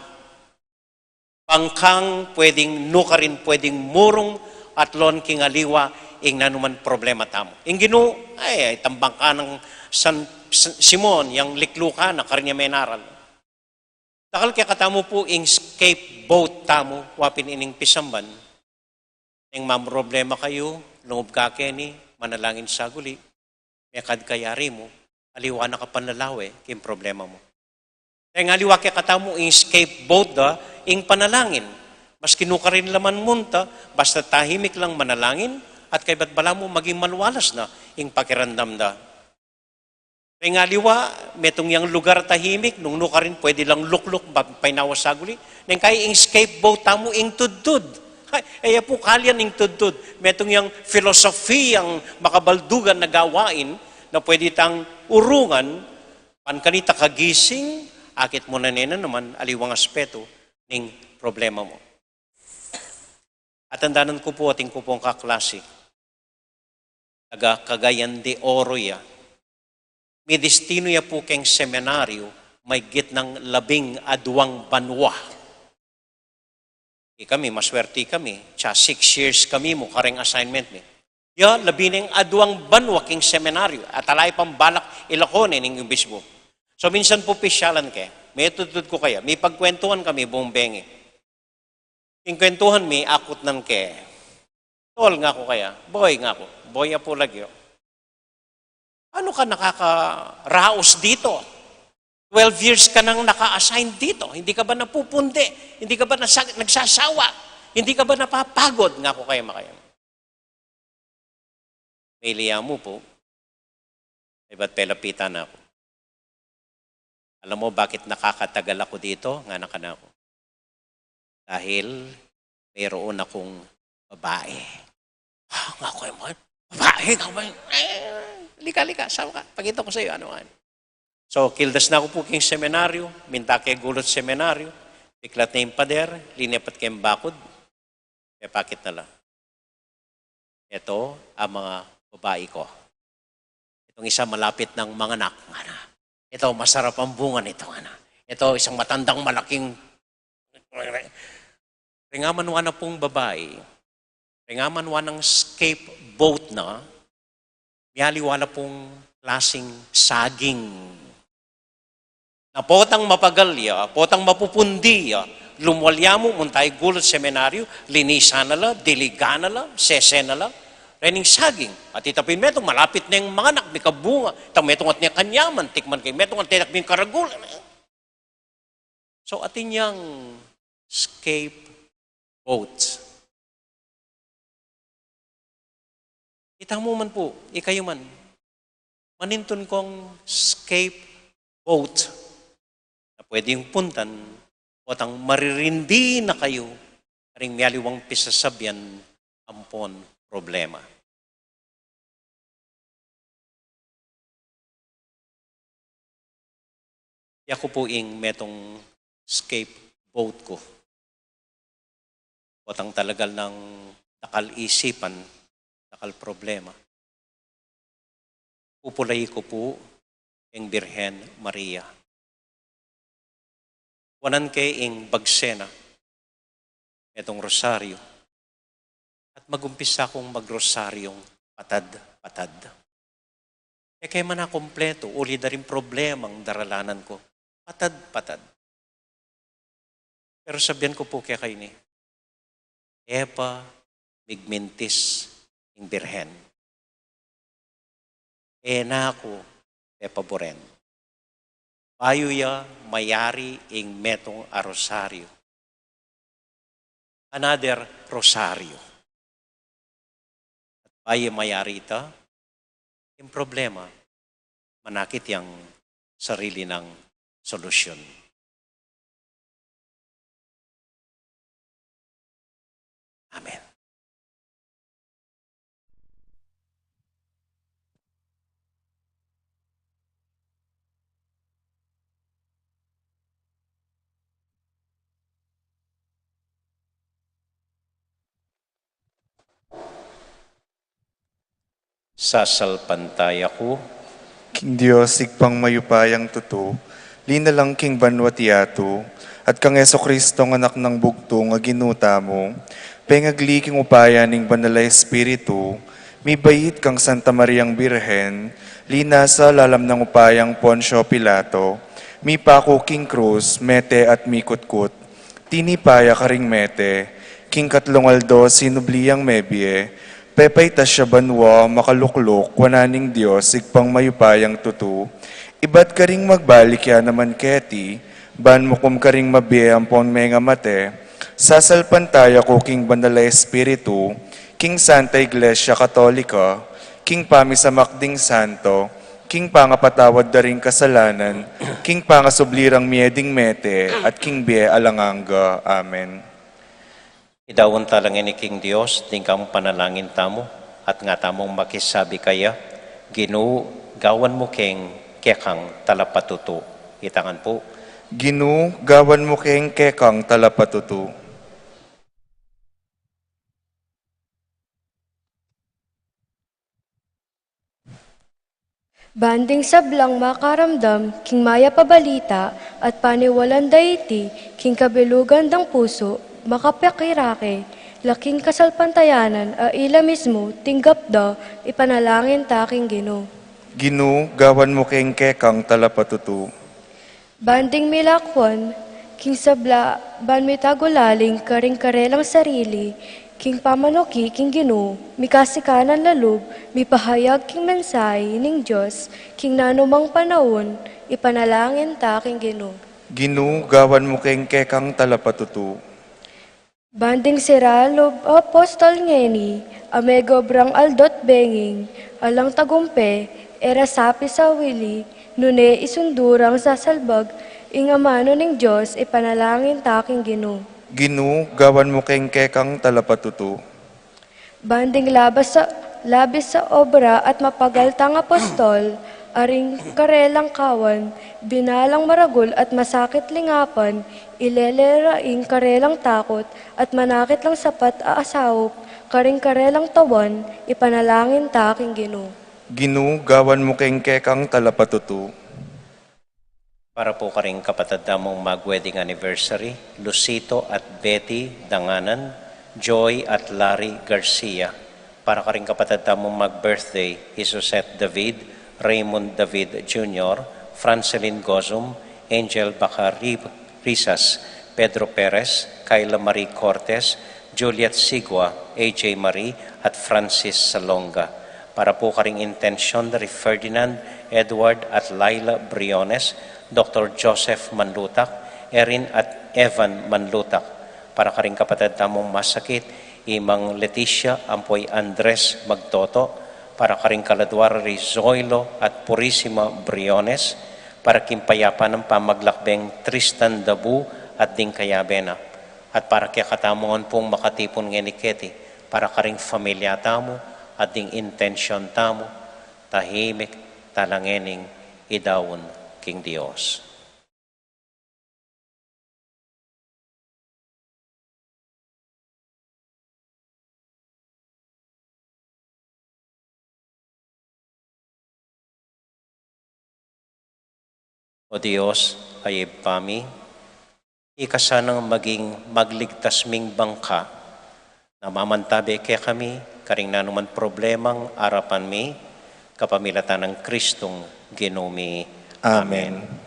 Bang kang pwedeng nukarin, pwedeng murung at lon king aliwa ing nanuman problema tamu. Ing Ginu, ay, ay, tambang ka nang San, San Simon, yang liklukan na karin ya menaral. Dakal kekatamu pu ing scapegoat tamu, wa pin ining pisamban. Neng mamroblema kayu, lungub ka keni, manalangin saguli, mekad kayari mu, aliwa na ka panlalawe king problema mu. Deng aliwa kekatamu ing scapegoat da, ing panalangin. Maski nukarin la man munta, basta tahimik lang manalangin, at kaybat balamu maging maluwalas na ing pakiramdam da. Deng aliwa, metung yang lugar tahimik, nung nukarin pwede lang lukluk, ba-, painawa saguli. Neng kaya ing scapegoat tamu ing tudtud. Ay, e ya pu kalian ing tudtud. Metung yang filosofiyang makabaldugan na gawain na pwede tang urungan, pan kanita kagising, akit mu na ne naman aliwang aspetu ning problema mu. Atandanan ku pu, atin ku pung kaklasi, taga Cagayan de Oro ya. Midistinu ya pu keng seminaryu, maigit nang labing aduang banua. Ikami, maswerti kami, tsa six years kami mu kareng assignment mi. Ya, labing aduang banua king seminaryu, at ala ya pang balak ilako ne ning obisbu. So, minsan pu pisyalan ke, metudtud ku kaya, mipagkwentuhan kami bung bengi. Ing kwentuhan mi, akutnan ke. Tol, ngaku kaya, boy, ngaku, boy ya pu lagyu. Paano ka nakakaraos dito? Twelve years ka nang naka-assign dito. Hindi ka ba napupundi? Hindi ka ba nasa-, nagsasawa? Hindi ka ba napapagod? Ngaku kaya, makaya. Melian mu pu, e, ba't pelapitan na ku? Alam mo bakit nakakatagal ako dito? Ngana kanaku. Dahil mayroon akong babae. Ah, ngaku, e, babae, ngaku, e, lika, lika, sama ka. Pakita ku sa'yo, ano, ano. So, kildas na ku pu king seminaryu, minta ke gulut seminaryu, piklat ne ing pader, linepat ke ing bakud, e, pakit na la. Ito ang mga babae ko. Itong isa malapit nang manganak, ngana. Ito, masarap ang bunga nito, ngana. Ito, isang matandang malaking, ring aman wa na pung babai, ring aman wa nang scapegoat na, miyaliwa la pung klasing saging. Na potang mapagal ya, potang mapupundi ya, Lumwal ya mu, munta ya gulut seminaryo, linisan na la, diligan na la, sesen na la. Rening saging, at ita pin metung, malapit neng manganak, mikabunga, itang metung at ne kanyaman, tikman keng metung at ne karagul. So, atin yang scapegoat. Ita mu man pu, ikayu man, manintun kong scapegoat na pwedeng puntan, o tang maririndi na kayu karing mialiwang pisasabian ampon problema. Yaku pu ing metung scapegoat ku. Potang talagal nang dakal isipan, dakal problema. Pupulai ku pu ing Birhen Maria. Wanan ke ing bagse na, metung rosaryo. At magumpisa kung magrosaryong patad-patad. E ke man a kumpletu, uli da ring problemang daralanan ku. Patad-patad. Pero sabian ku pu keka ini, e pa migmintis ing Birhen. E na ku pepaburen. Bayu ya mayari ing metung a rosaryo. Another rosaryo. At bayu mayari ita, ing problema, manakit yang sarili nang solusyon. Amen. Sasalpantaya ku king Dios, Ibpang mayupayang tutu, linalang king banwa't yatu, at kang Jesucristo, Anak nang bugtung a Ginu tamu, pengagli king upaya ning Banal a Espiritu, mibait kang Santa Mariang Birhen, linasa lalam nang upayang Poncio Pilato, mipaku king krus, mete at mikutkut, tinipa ya karing mete, king katlung aldo sinubli yang mebie, pepaitas ya banwa, makalukluk wanan ning Dios, Ibpang mayupayang tutu, ibat karing magbalik ya naman keti, ban mukum karing mabie ampon mengamate. Sasalpantaya ku king Banal a Espiritu, king Santa Iglesia Katolika, king pamisamak ding santo, king pangapatawad da ring kasalanan, king pangasubli rang mie ding mete, at king bie alang angga. Amen. Idaun ta la ngeni king Dios ding kang panalangin tamu, at nga tamung makisabi kaya, Ginu, gawan mu keng kekang talapatutu. Itangan pu. Ginu, gawan mu keng kekang talapatutu. Ban ding sablang makaramdam king mayap a balita at paniwalan da iti king kabilugan dang pusu, makapakirake la king kasalpantayanan a ila mismu tinggap da, ipanalangin ta king Ginu. Ginu, gawan mu keng kekang talapatutu. Ban ding milakwan king sabla, ban mitagulaling karing karelang sarili king pamanuki king Ginu, mikasikanan la lub mipahayag king mensahe ning Dios king nanumang panaun, ipanalangin ta king Ginu. Ginu, gawan mu keng kekang talapatutu. Ban ding sira lub a apostol ngeni a megobrang aldo't benging alang tagumpe, e ra sapi sawili, nune isundu rang sasalbag ing amanu ning Dios, ipanalangin ta king Ginu. Ginu, gawan mu keng kekang talapatutu. Ban ding labas a, labis a obra at mapagal tang apostol, a ring karelang kawan binalang maragul at masakit lingapan, ilele ra ing karelang takut at manakit lang sapat a asaup karing karelang tawan, ipanalangin ta king Ginu. Ginu, gawan mu keng kekang talapatutu. Para pu karing kapatad tamung mag-wedding anniversary, Lucito at Betty Danganan, Joy at Larry Garcia. Para karing kapatad tamung mag-birthday, Jesuset David, Raymond David Junior, Francelin Gozum, Angel Baca Ri-, Risas, Pedro Perez, Kayla Marie Cortez, Juliet Sigua, A J Marie, at Francis Salonga. Para pu karing intensyon da ri Ferdinand Edward at Laila Briones, Doktor Joseph Manlutak, Erin at Evan Manlutak. Para karing kapatad tamung masakit, i Mang Leticia ampo i Andres Magtoto, para karing kaladua ra ri Zoilo at Purisima Briones, para king payapa nang pamaglakbeng Tristan Dabu at ding kayabe na, at para kekatamu ngan pung makatipun ngeni keti, para karing familia tamu at ding intensyon tamu, tahimik tala ngening idaun king Dios. O Dios, a Ibpa mi, ika sanang maging magligtas ming bangka, na mamantabe kekami karing nanuman problemang arapan mi, kapamilatan nang Kristong Ginu mi. Amen. Amen.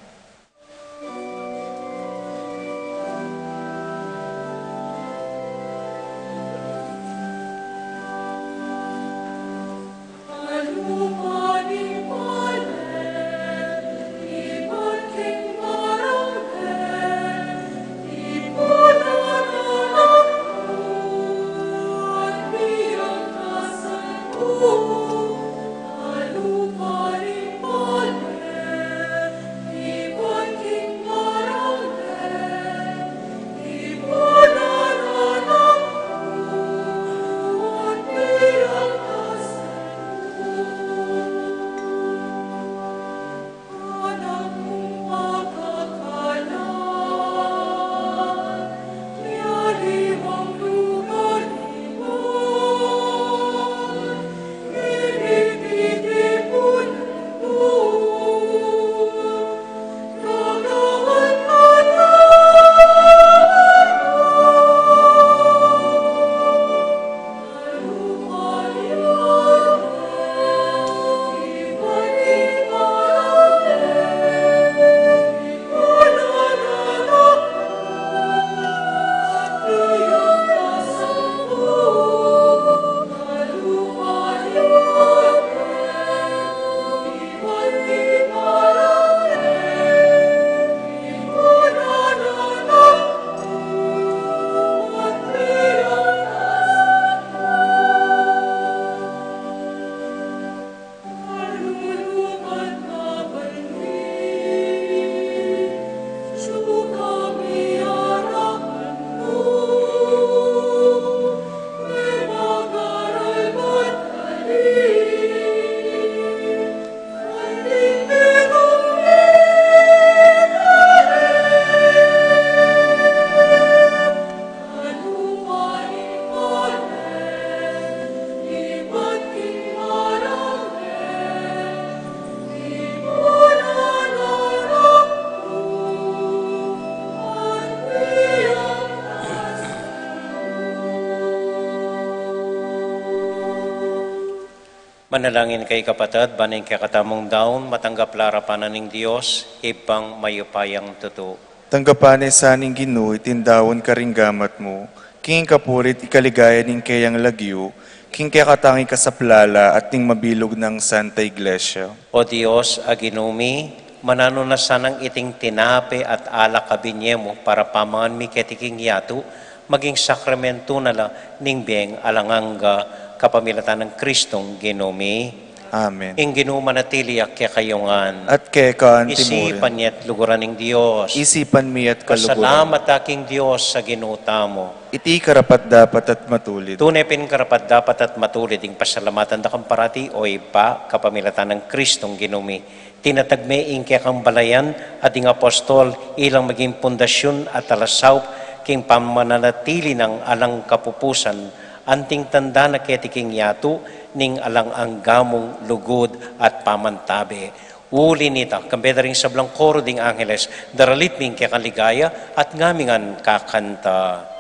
Manalangin kayu kapatad, ban ing kekatamung daun matanggap la arapan na ning Dios, Ibpang mayupayang tutu. Tanggapan na sa ning Ginu iting daun karing gamat mu, king kapulit ikaligaya ning keyang lagyu, king kekatang ikasaplala at ning mabilug nang Santa Iglesia. O Dios, a Ginu mi, mananu na sanang iting tinape at alak a binye mu para pamangan mi keti king yatu, maging sakramentu na la ning bie alang angga, kapamilatan nang Kristong Ginu mi. Amen. Ing Ginu manatili ya kekayu ngan. At keka antimurin. Isipan ye at luguran ing Dios. Isipan mi at kaluguran. Pasalamat ta king Dios a Ginu tamu. Iti karapat-dapat at matulid. Tune pin karapat-dapat at matulid ing pasalamatan da kang parati, o Ibpa, kapamilatan nang Kristong Ginu mi. Tinatag me ing kekang balayan a ding apostol ilang maging pundasyun at talasaup king pamananatili nang alang kapupusan, anting tanda na keti king yatu ning alang angga mung lugud at pamantabe. Uli nita, kambe da ring sablang koro ding angeles, daralit mi ing kekang ligaya at ngamingan kakanta.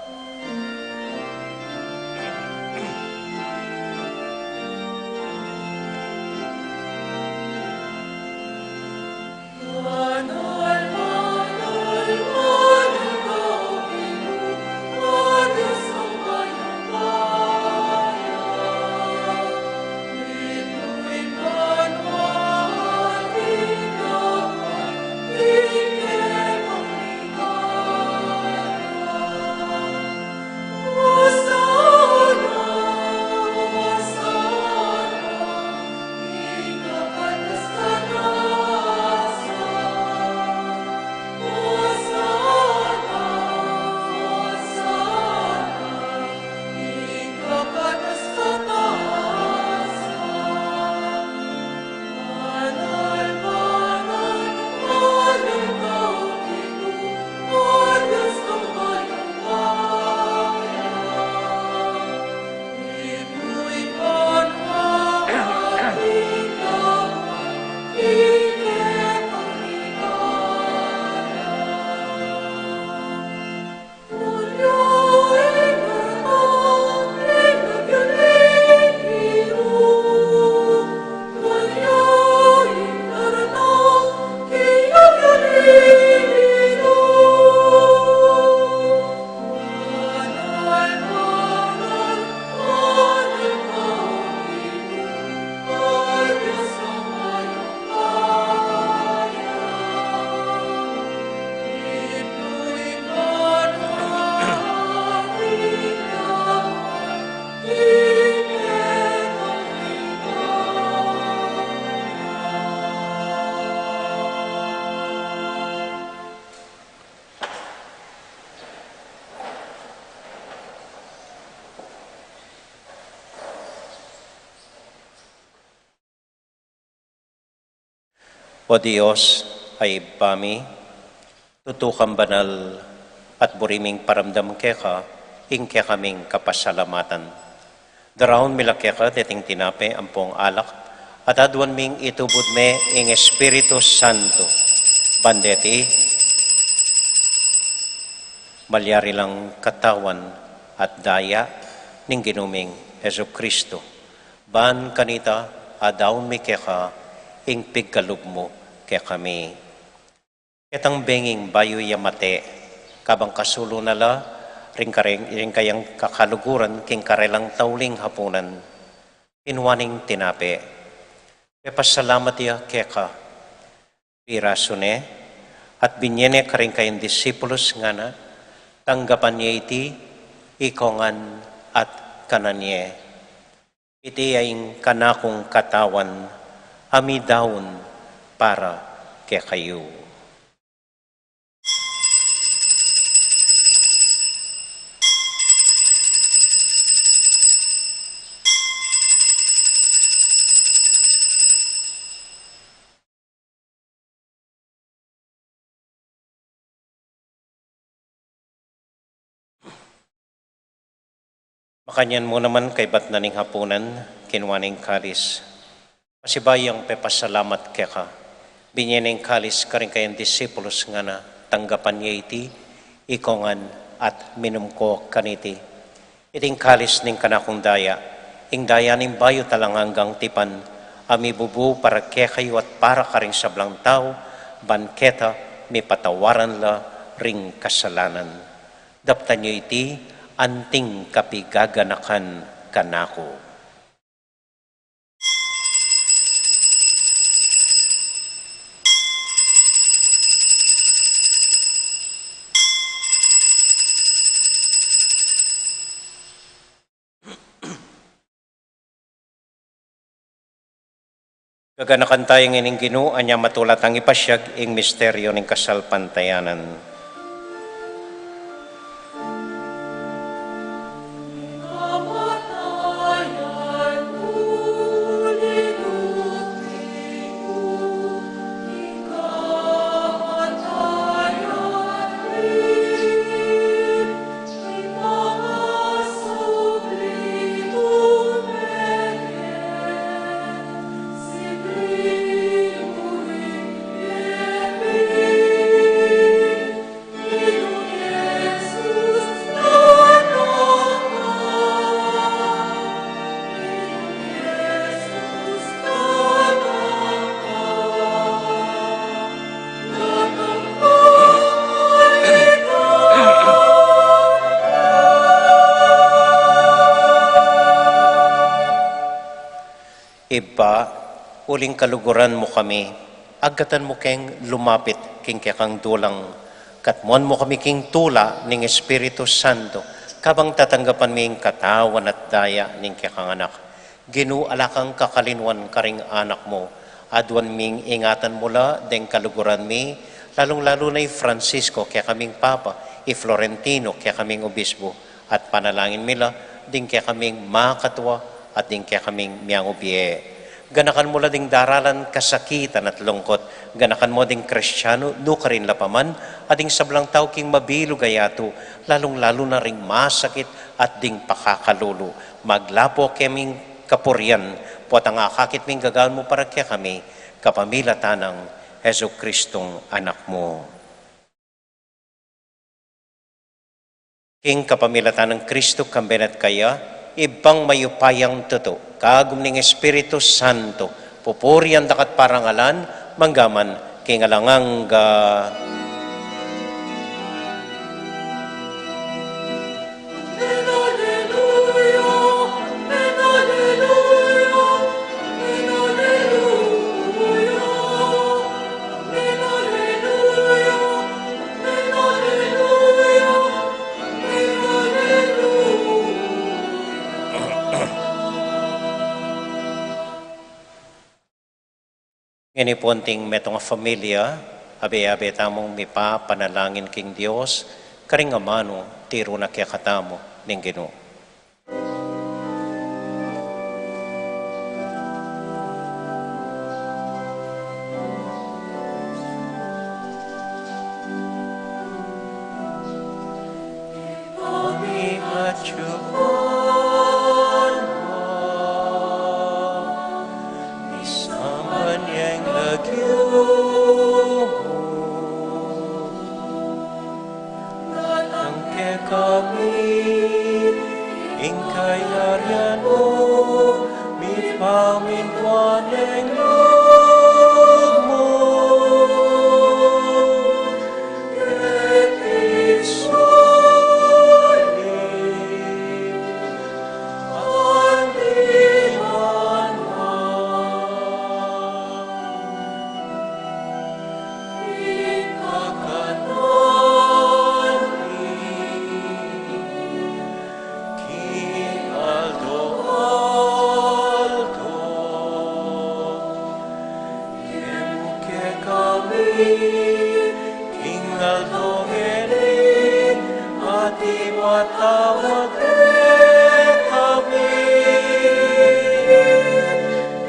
O Dios, a Ibpa mi, tutu kang banal at buri ming paramdam keka ing kekaming kapasalamatan. Daraun mi la keka deting tinape ampong alak, at aduan ming itubud me ing Espiritu Santo, ban deti malyari lang katawan at daya ning Ginu ming Jesucristo. Ban kanita, adaun mi keka ing pigkalub mu kekami. Ketang benging bayu ya mate, kabang kasulu na la ring kareng, ring kayang kakaluguran king karelang tauling hapunan, kinua neng tinape, pepasalamat ya keka, pirasu ne, at binye ne karing kayang disipulus, ngana, tanggapan ye iti, ikongan at kanan ye. Iti ya ing kanakung katawan, a midaun para kekayu. Makanyan mu naman kaybat na ning hapunan, kinua ne ing kalis. Pasibayu yang pepasalamat keka, binye ne ing kalis karing kayang disipulus, ngana, tanggapan ye iti, ikongan at minum ko kaniti. Iti ing kalis ning kanakung daya, ing daya ning bayu at alang anggang tipan, a mibubu para kekayu at para karing sablang tau, ban keta mipatawaran la ring kasalanan. Daptan yu iti anting kapigaganakan kanaku. Gaganakan taya ngening Ginu, anya matula tang ipasiag ing misteryu ning kasalpantayanan. Ibpa, uling kaluguran mu kami, agkatan mu keng lumapit king kekang dulang, katmuan mu kami king tula ning Espiritu Santo, kabang tatanggapan mi ing katawan at daya ning kekang Anak. Ginu, ala kang kakalinuan karing anak mu, aduan ming ingatan mu la deng kaluguran mi, lalung-lalu na i Francisco, kekaming Papa, i Florentino, kekaming Obispo, at panalangin mi la ding kekaming makatua at ding kekaming miangubie. Ganakan mu la ding daralan kasakitan at lungkot, ganakan mu ding Kristiano nukarin la pa man, at ding sablang tau king mabilug a yatu, lalung-lalu na ring masakit at ding pakakalulu. Maglapo keming kapurian, potang akakit ming gagawan mu para kekami, kapamilatan nang Jesucristong Anak mu. King kapamilatan nang Kristo, kambe na at kaya, Ibpang mayupayang tutu, kagum ning Espiritu Santo, pupurian da ka at parangalan, mangga man king alang angga. Ngeni pu anting metung a familia, abe-abe tamung mipapanalangin king Dios, karing amanu tiru na kekatamu ning Ginu. kami ing kayarian mu, mipamintuan ing lub mu keti sulip anti man man. Ing kakanan mi king aldo-aldo, ibie mu kekami king aldo ngeni, at ipatawad mu kekami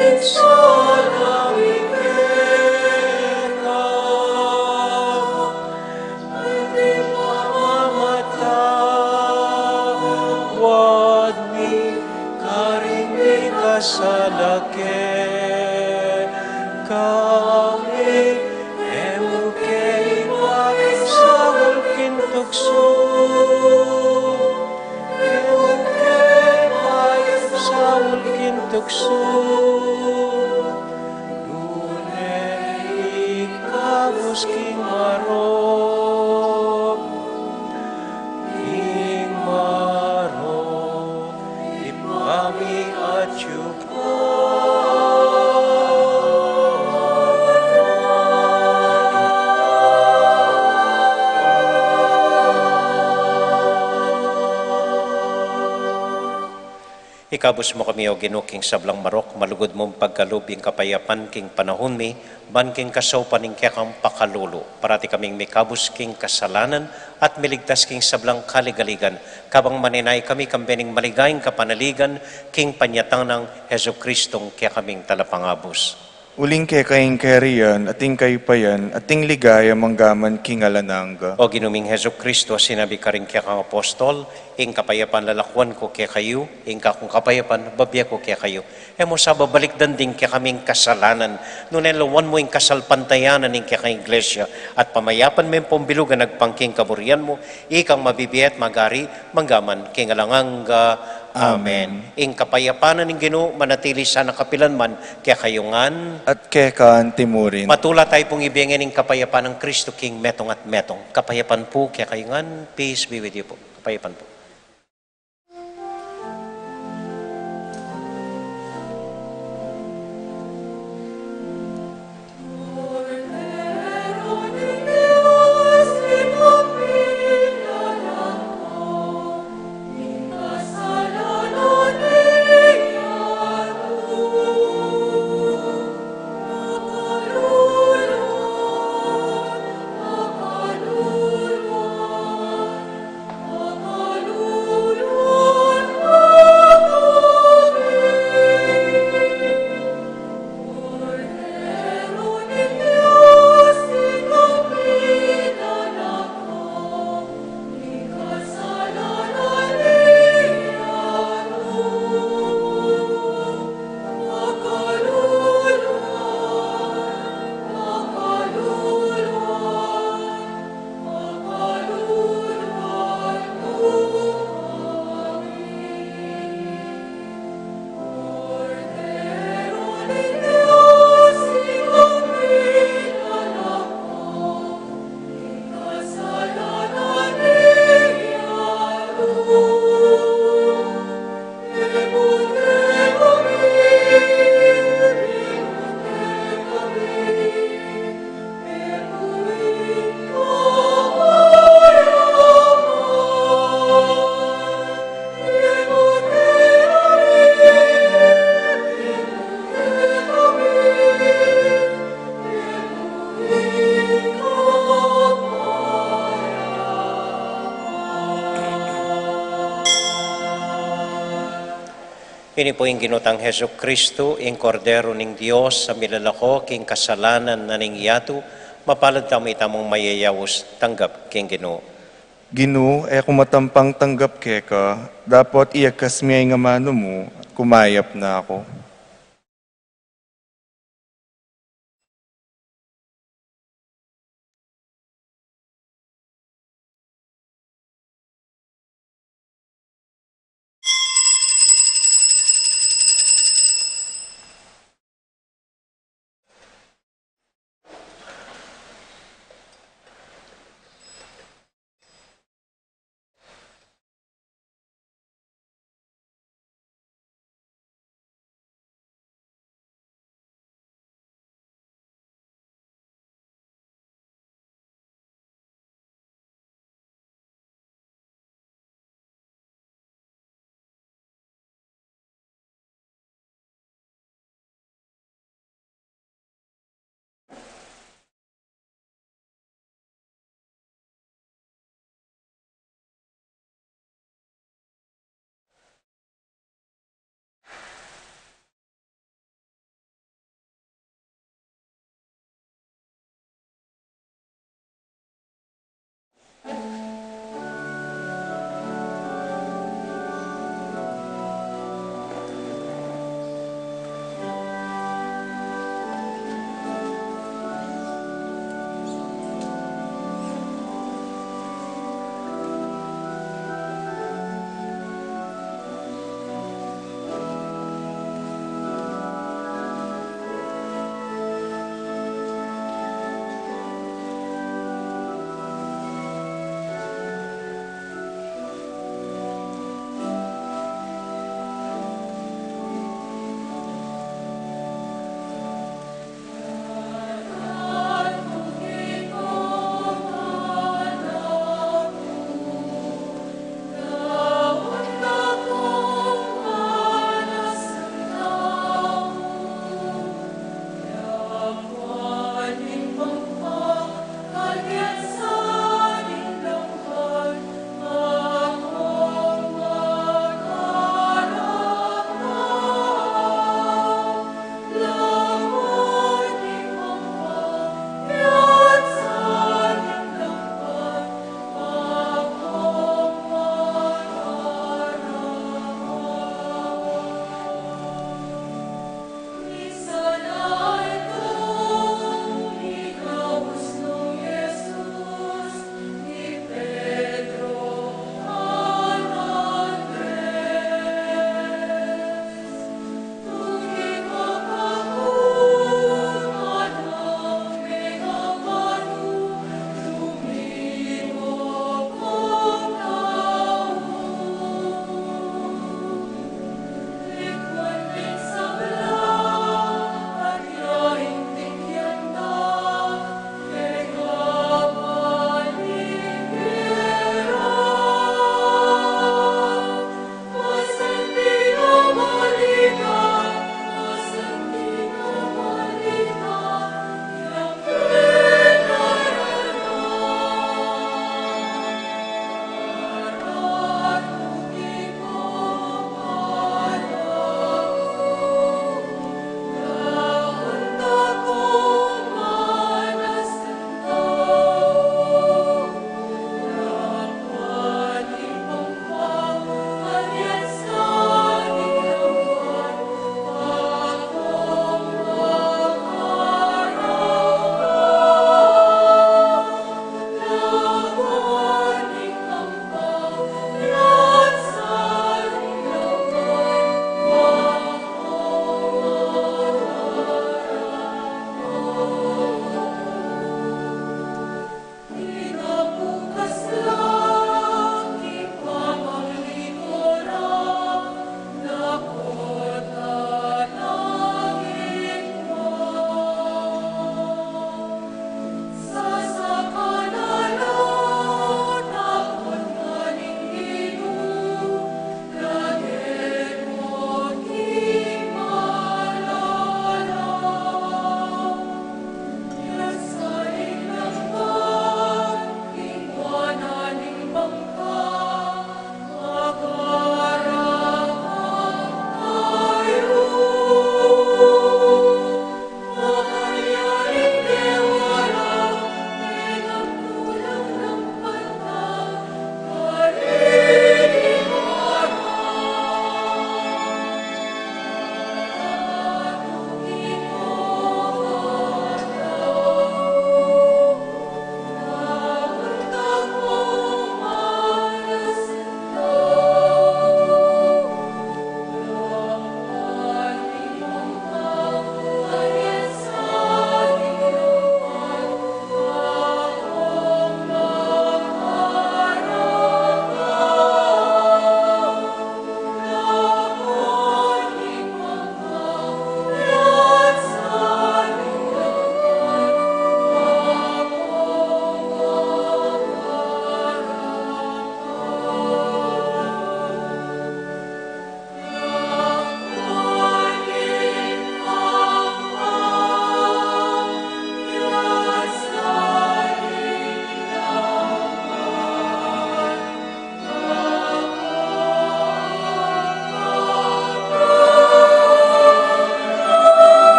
ing sala mi keka, anti pamamatawad mi karing mikasala kekami, e mu ke ipaisaul king tuksu, e mu ke ipaisaul king tuksu, nune ikabus king marok, ing marok ipamiatyu. Ikabus mu kami, O Ginu, king sablang marok, malugud mung pagkalub ing kapayapan king panahun mi, ban king kasaupan ning kekang pakalulu, parati kaming mikabus king kasalanan at miligtas king sablang kaligaligan, kabang maninaya kami kambe ning maligayang kapanaligan king panyatang nang Jesucristong kekaming Talapangabus. Uling keka ing kayarian, at ing kayupayan, at ing ligaya, mangga man king alang angga. O Ginu ming Jesucristo, a sinabi karing kekang apostol, ing kapayapan lalakwan ku kekayu, ing kakung kapayapan babie ku kekayu. E mu sa babalikdan ding kekaming kasalanan, nune lawan mu ing kasalpantayanan ning kekang Iglesia, at pamayapan me pung bilug a agpang king kaburian mu, ikang mabibie at magari, mangga man king alang angga. Amen. Amen. Ing kapayapan ning Ginu manatili sana kapilan man kekayu ngan. At keka anti murin. Matula tayu pung ibie ngeni ing kapayapan nang Kristo king metung at metung. Kapayapan pu kekayu ngan. Peace be with you po. Kapayapan pu. Ini pu ing Ginu tang Jesucristo, ing Kordero ning Dios, a milalako king kasalanan na ning yatu. Mapalad tamu itamung mayayaus tanggap king Ginu. Ginu, e ku matampang tanggap keka, dapot iyakas mu ya ing amanu mu, kumayap na ku.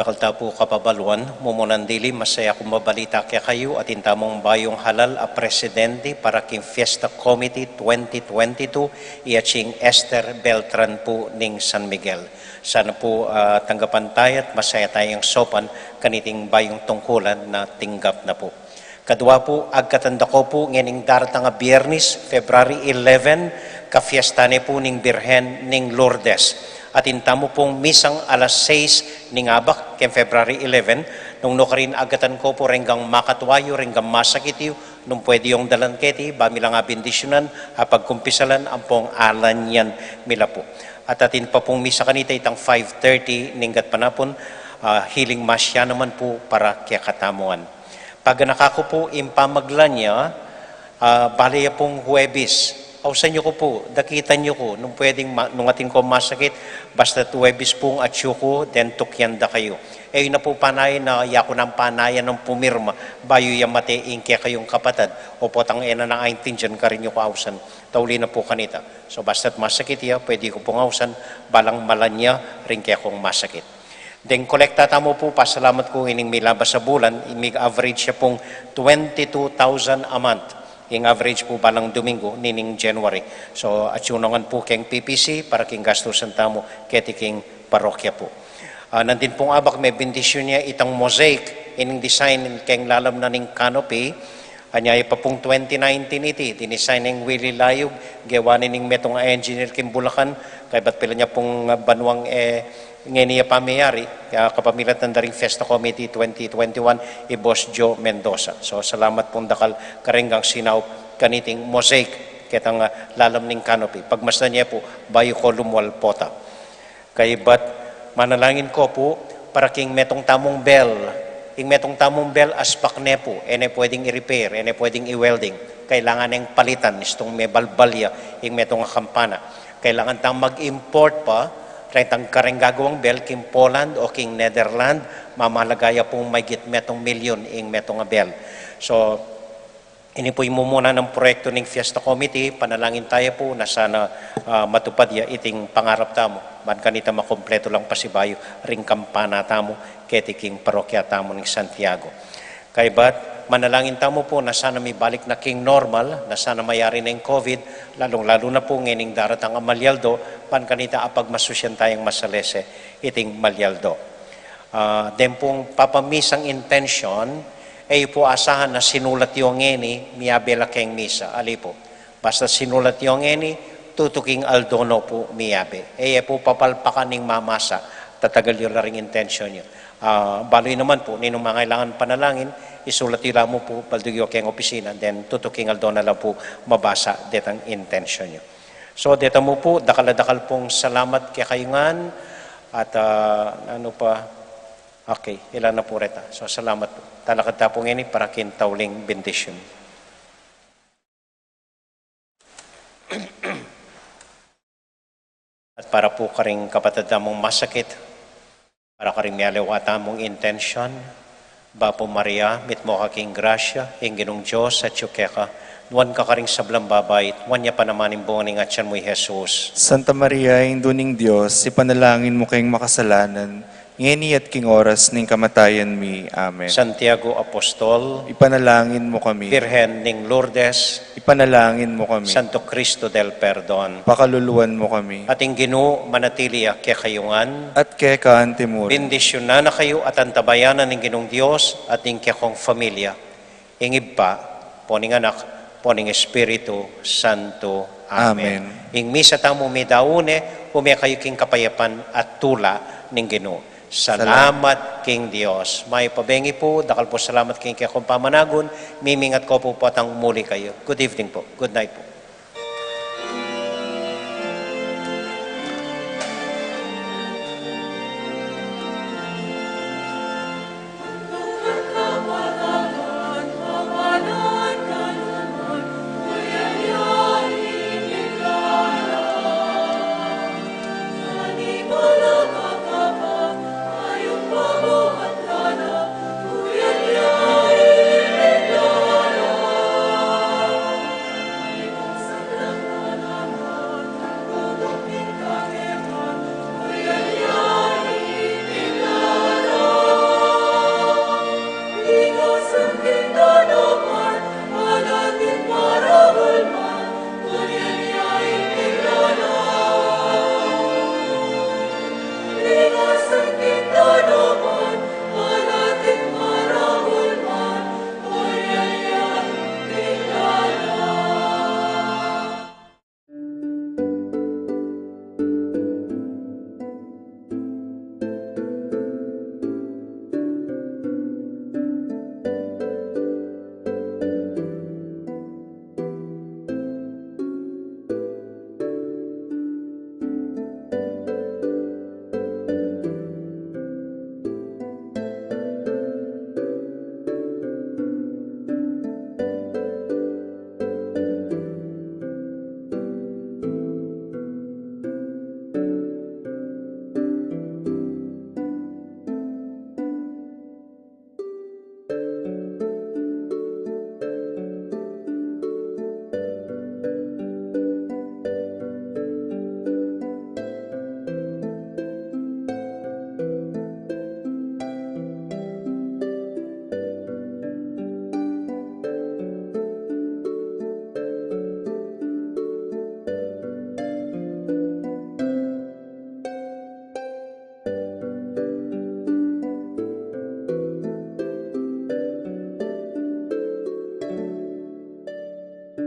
Dakal ta pu kapabaluan, mumunan dili, masaya kung mabalita kekayu, atin tamung bayung halal a presidente para king Fiesta Committee twenty twenty-two, i atsing Esther Beltran pu ning San Miguel. Sana pu, ah, tanggapan taya at masaya tayang saupan kaniting bayung tungkulan na tinggap na pu. Kadua pu, agkatan da ko pu ngening daratang a Biernis, February eleven, kafiesta ne pu ning Birhen ning Lourdes. Atin tamu pung misang alas sais ning abak keng February eleven, nung nukarin agkatan ko pu reng makatwa yu, reng masakit yu, nung pwede yung dalan keti, ba mi lang bendisyunan, apagkumpisalan ampong alan yan mi la pu. At atin pa pung misa kanita itang five thirty ning gatpanapun, ah, healing mass ya naman pu para kekatamu ngan. Paganaka ku pu ing pamaglan ya, ah, bale ya pung Huwebes. Ausan yu ku pu, dakitan yu ku, nung pwedeng ma-, nung atin kong masakit, basta't Huwebes pung atyu ku, then tukyan da kayu. E yu na pu panayan na, yaku nang panayan nang pumirma, bayu ya mate ing kekayung kapatad, o potang e na nang aintindian karin yu ku ausan, tauli na pu kanita. So, basta't masakit ya, pwede ku pung ausan, balang malan ya ring kekong masakit. Deng kolekta tamu pu, pasalamat ku ining milabas a bulan, mig-average ya pung twenty-two thousand a month. Ing average pu balang Domingo, nining January. So, atyu na ngan pu keng P P C, para king gastusan tamu, keti king parokya pu. Ah, nandin pung abak me bendisyun ya itang mosaic, ining design keng lalam na ning canopy, Anyaya pa pung twenty nineteen iti, dinisign neng Willie Layug, gewa ne ning metung a engineer king Bulacan, kaybat pila nya pung, ah, banuang, e, ngeni ya pamiyari, ya kapamilatan da ring Fiesta Committee twenty twenty-one, i Boss Joe Mendoza. So, salamat pung dakal kareng sinaup kaniting mosaic, ketang, ah, lalam ning canopy. Pagmasdan ye pu, bayu ko lumual pota. Kaybat manalangin ko pu, para king metung tamung bell. Ing metung tamung bell, aspak ne pu, e ne pwedeng i-repair, e ne pwedeng i-welding. Kailangan neng palitan, istung mebalbal ya, ing metung a kampana. Kailangan tang mag-import pa, reng tang kareng gagawang bell, king Poland o king Netherland, mamalaga ya pung maygit metung milyun ing metung a bell. So, Ini pu ing mumuna nang proyektu ning Fiesta Committee, panalangin taya pu na sana, ah, matupad ya iting pangarap tamu. Ban kanita makumpletu lang pasibayu ring kampana tamu, keti king parokya tamu ning Santiago. Kaybat, manalangin tamu pu na sana mibalik na king normal, na sana mayari na ing COVID, lalung-lalu na pu ngening daratang a malyaldo, ban kanita apagmasusyan tayang masalese iting malyaldo. Ah, den pung papamisang intention, e yu pu asahan na sinulat yu ngeni, miyabe la keng misa, ali pu. Basta sinulat yu ngeni, tutuking aldo no pu miyabe. E ye pu papalpakan ning mamasa, tatagal yu la ring intention yu. Ah, balu yu naman pu, ninung mangailangan panalangin, isulat yu la mu pu, baldug yu keng opisina, then tutuking aldo na la pu mabasa detang intention yu. So, deta mu pu, dakal a dakal pung salamat kekayu ngan, at, ah, ano pa, okay, ila na pu reta. So, salamat pu. Talakad ta pu ngeni para king tauling bendisyun. At para pu karing kapatad tamung masakit, para karing mialiwa tamung intention, Bapu Maria, mitmu ka king grasya, ing Ginung Dios atyu keka, nuan ka karing sablang babai, nuan ya pa naman ing bunga ning atyan mu, i Jesus. Santa Maria, Indu ning Dios, ipanalangin mu keng makasalanan, ngeni at king oras ning kamatayan mi. Amen. Santiago Apostol, ipanalangin mu kami. Birhen ning Lourdes, ipanalangin mu kami. Santo Cristo del Perdon, pakaluluan mu kami. At ing Ginu manatili ya kekayu ngan. At keka antimurin. Bendisyunan na kayu at antabayanan ning Ginung Dios at ing kekong familia. Ing Ibpa, ampo ning Anak, ampo ning Espiritu Santo. Amen. Amen. Ing misa tamu midaun ne, ume kayu king kapayapan at tula ning Ginu. Salamat. Salamat king Dios. Mayap a bengi pu, dakal pu salamat king kekong pamanagun, mimingat ko pu potang muli kayu. Good evening pu. Good night pu.